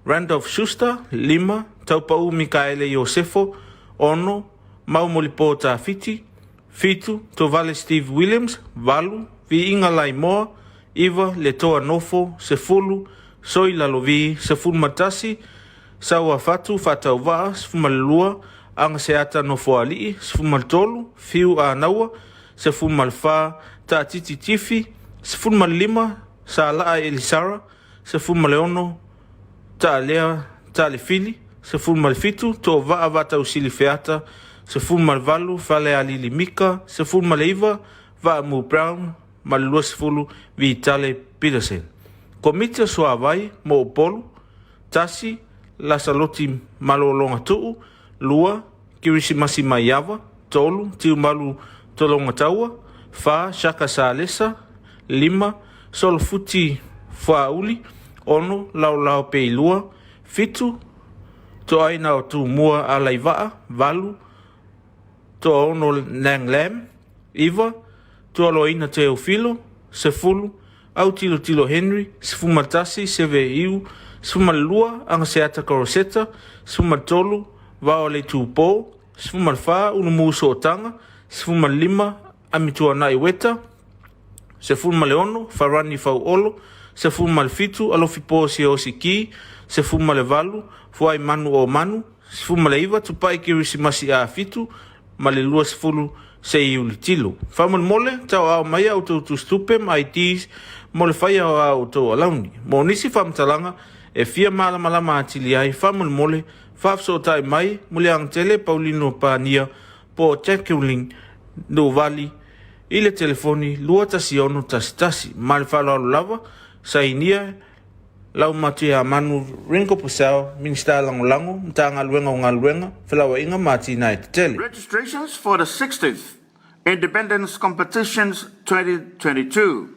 Randolph Schuster, 5, Taupau Mikaele Iosefo, 6, Maumolipo Tafiti, 7, Tovale Steve Williams, 8, Viiga Laimoa, 9, Letoa Nofo, 10, Soi Lalovi, 11, Saua Fatu Faatauvaa, 12, Agaseata Nofoalii, 13, Fiu Anaua, 14, Taatiti Tifi, 15, Salaa Elisara, 16, Taalea Taalefili, 17, Toovaa Vaatausili Feata, 18, Falealili Mika, 19, Vaamu Brown ma le 20, Vitale Peterson. Komiti o Suavai mo Upolu, 1, Lasaloti Malologatuu, 2, Kirisimasi Maiava, 3, Tiumalu Tologataua, 4, Shaka Salesa, 5, Solofuti Fuauli, 6, Laolao Peilua, 7, Toaina o Tumua Alaivaa, 8, Toaono Nang Lam, 9, Tualoaina Teofilo, 10, Autilotilo Henry, 11, Seve Iu, 12, Agaseata Koroseta, 13, Vao Leitupō, 14, Ulumu Sootaga, 15, Amituanai Weta, 16, Farani Fauolo, 17, Alofi Posi Osi Ki, 18, Fuaimanu Omanu, 19, Tupai Kerisimasi a 7 ma le 20 se i Ulitilo. Faamolemole, tauaao mai a outou tusitupe ma IDs mo le faia o a outou alauni. Mo nisi faamatalaga e fia malamalama atili ai, faamolemole, faafesootai mai Muliagatele Paulino Pania po o Jacqueline Nuvali i le telefoni 21611. Ma le faaaloalo lava, sainia Laumatia-a-Manu Ringo Purcell, Minisita Lagolago, Matagaluega o Galuega, Felauaiga ma Atinae Tetele. Registrations for the 60th Independence Competitions 2022.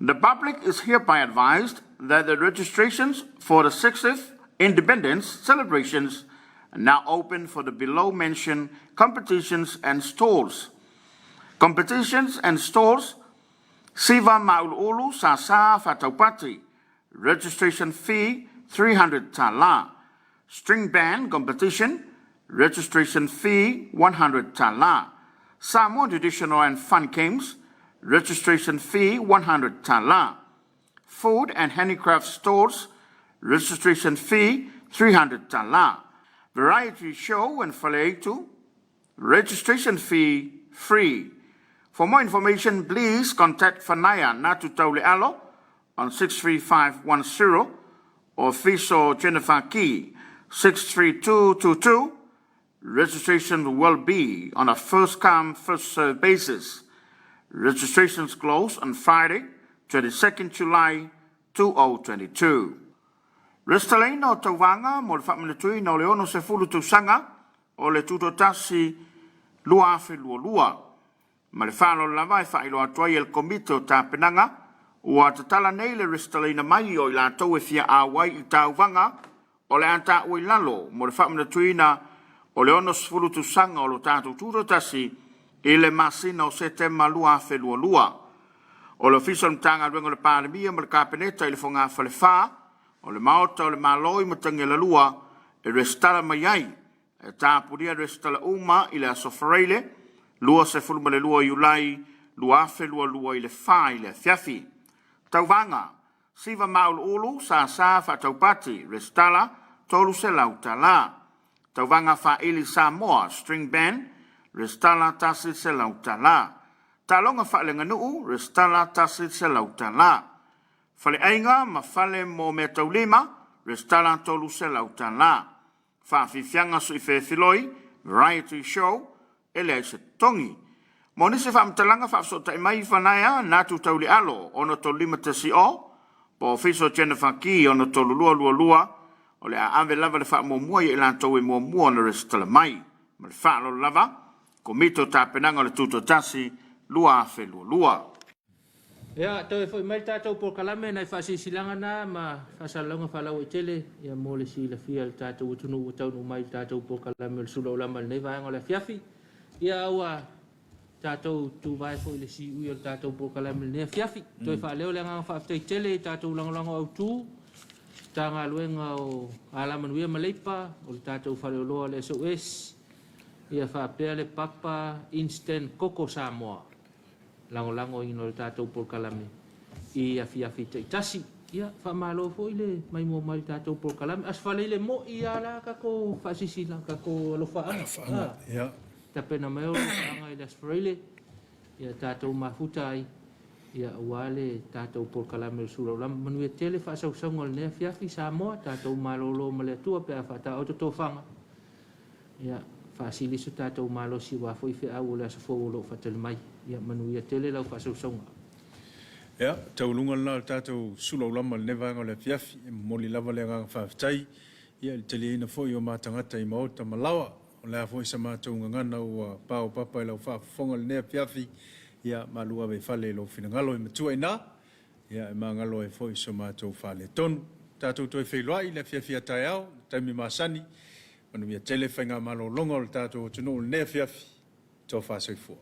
The public is hereby advised that the registrations for the 60th Independence celebrations are now open for the below mentioned competitions and stalls. Competitions and stalls Siva Ma'ulu'ulu Sasa Fataupati Registration fee 300 tala. String band competition registration fee 100 tala. Samoan traditional and fun games registration fee 100 tala. Food and handicraft stores registration fee 300 tala. Variety show and faleaitu registration fee free. For more information, please contact Fanaya Natu Taule'alo on 63510 or Fiso Jennifer Key 63222. Registration will be on a first come, first served basis. Registrations close on Friday, 22nd July 2022. Resitalaina o tauvaga mo le faamanatuina o le 60 tausaga o le Tutoatasi 2022. Ma le faaaloalo lava e faailoa atu ai e le Komiti o Tapenaga ua tatala nei le resitalaina mai o i latou e fia auai i tauvaga o le a taua i lalo mo le faamanatuina o le 60 tausaga o lo tatou Tutoatasi i le masina o Setema 2022. O le Ofisa o le Matagaluega o le Palemia ma le Kapeneta i le Fogafale 4 o le Maota o le Malo i Matagialalua e resitala mai ai. E tapunia resitala uma i le aso Faraile 22 Iulai 2022 i le 4 i le afiafi. Tauvaga, Siva Ma'ulu'ulu Sasa Fa'ataupati, resitala $300 tala. Tauvaga Fa'aili Samoa String Band, resitala $100 tala. Taaloga Faaleaganuu, resitala $100 tala. Faleaiga ma Fale mo Meataulima, resitala $300 tala. Faafiafiaga Suifefiloi, Variety Show, e leai se totogi. Mo nisi faamatalaga faafesootai mai Fanaea Natu Tauli'alo 63510 po o Ofisa o Jennifer Ki 63222. O le a ave lava le faamuamua ia i latou e muamua ona resitala mai. Ma le faaaloalo lava, Komiti o Tapenaga o le Tutoatasi 2022. Ia, toe foi mai le tatou polokalame nai faasilasilaga na ma faasalalauga faalauaitele ia mo le silafia e le tatou atunuu ua taunuu mai i le tatou polokalame o le Sulaulama i lenei vaega o le afiafi. Ia, a ua tatou tuvae foi i le siui o le tatou polokalame i lenei afiafi. Toe faaleo le agaga faafetai tele i tatou lagolago autu, Matagaluega o Alamanuia ma Leipa, o le tatou faleoloa o le SOS, ia faapea le Papa Instant Koko Samoa. Lagolagoina o le tatou polokalame i afiafi taitasi. Ia, faamalo foi le maimoa mai i le tatou polokalame. Aso Faraile moi lava la tatou faasilasila, tatou alofaaga. Alofaaga, ia. Tapena mai o alofaaga i le Aso Faraile, ia tatou mafuta ai, ia aua le tatou polokalame o le Sulaulama. Manuia tele faasausauga o lenei afiafi Samoa, tatou malolo ma le Atua pe a faataoto tofaga. Ia, faasili so tatou malosi aua foi feau o le aso fou o lo o faatali mai. Ia manuia tele lau faasausauga. Ia, taualuga lena o le tatou sulaulama i lenei vaega o le afiafi. E momoli lava le agaga faafetai ia i le taliaina foi o ma tagata i maota ma laoa. O le a foi sa matou gagana ua paopapa i lau faafofoga i lenei afiafi, ia malu ave i fale i lou finagalo e matua i ina, ia e magalo ai foi so matou faaletonu. Tatou toe feiloai i le afiafi a taeao, i le taimi masani. Manuia tele faigamalologa o le tatou atunuu i lenei afiafi. Tofa soifua.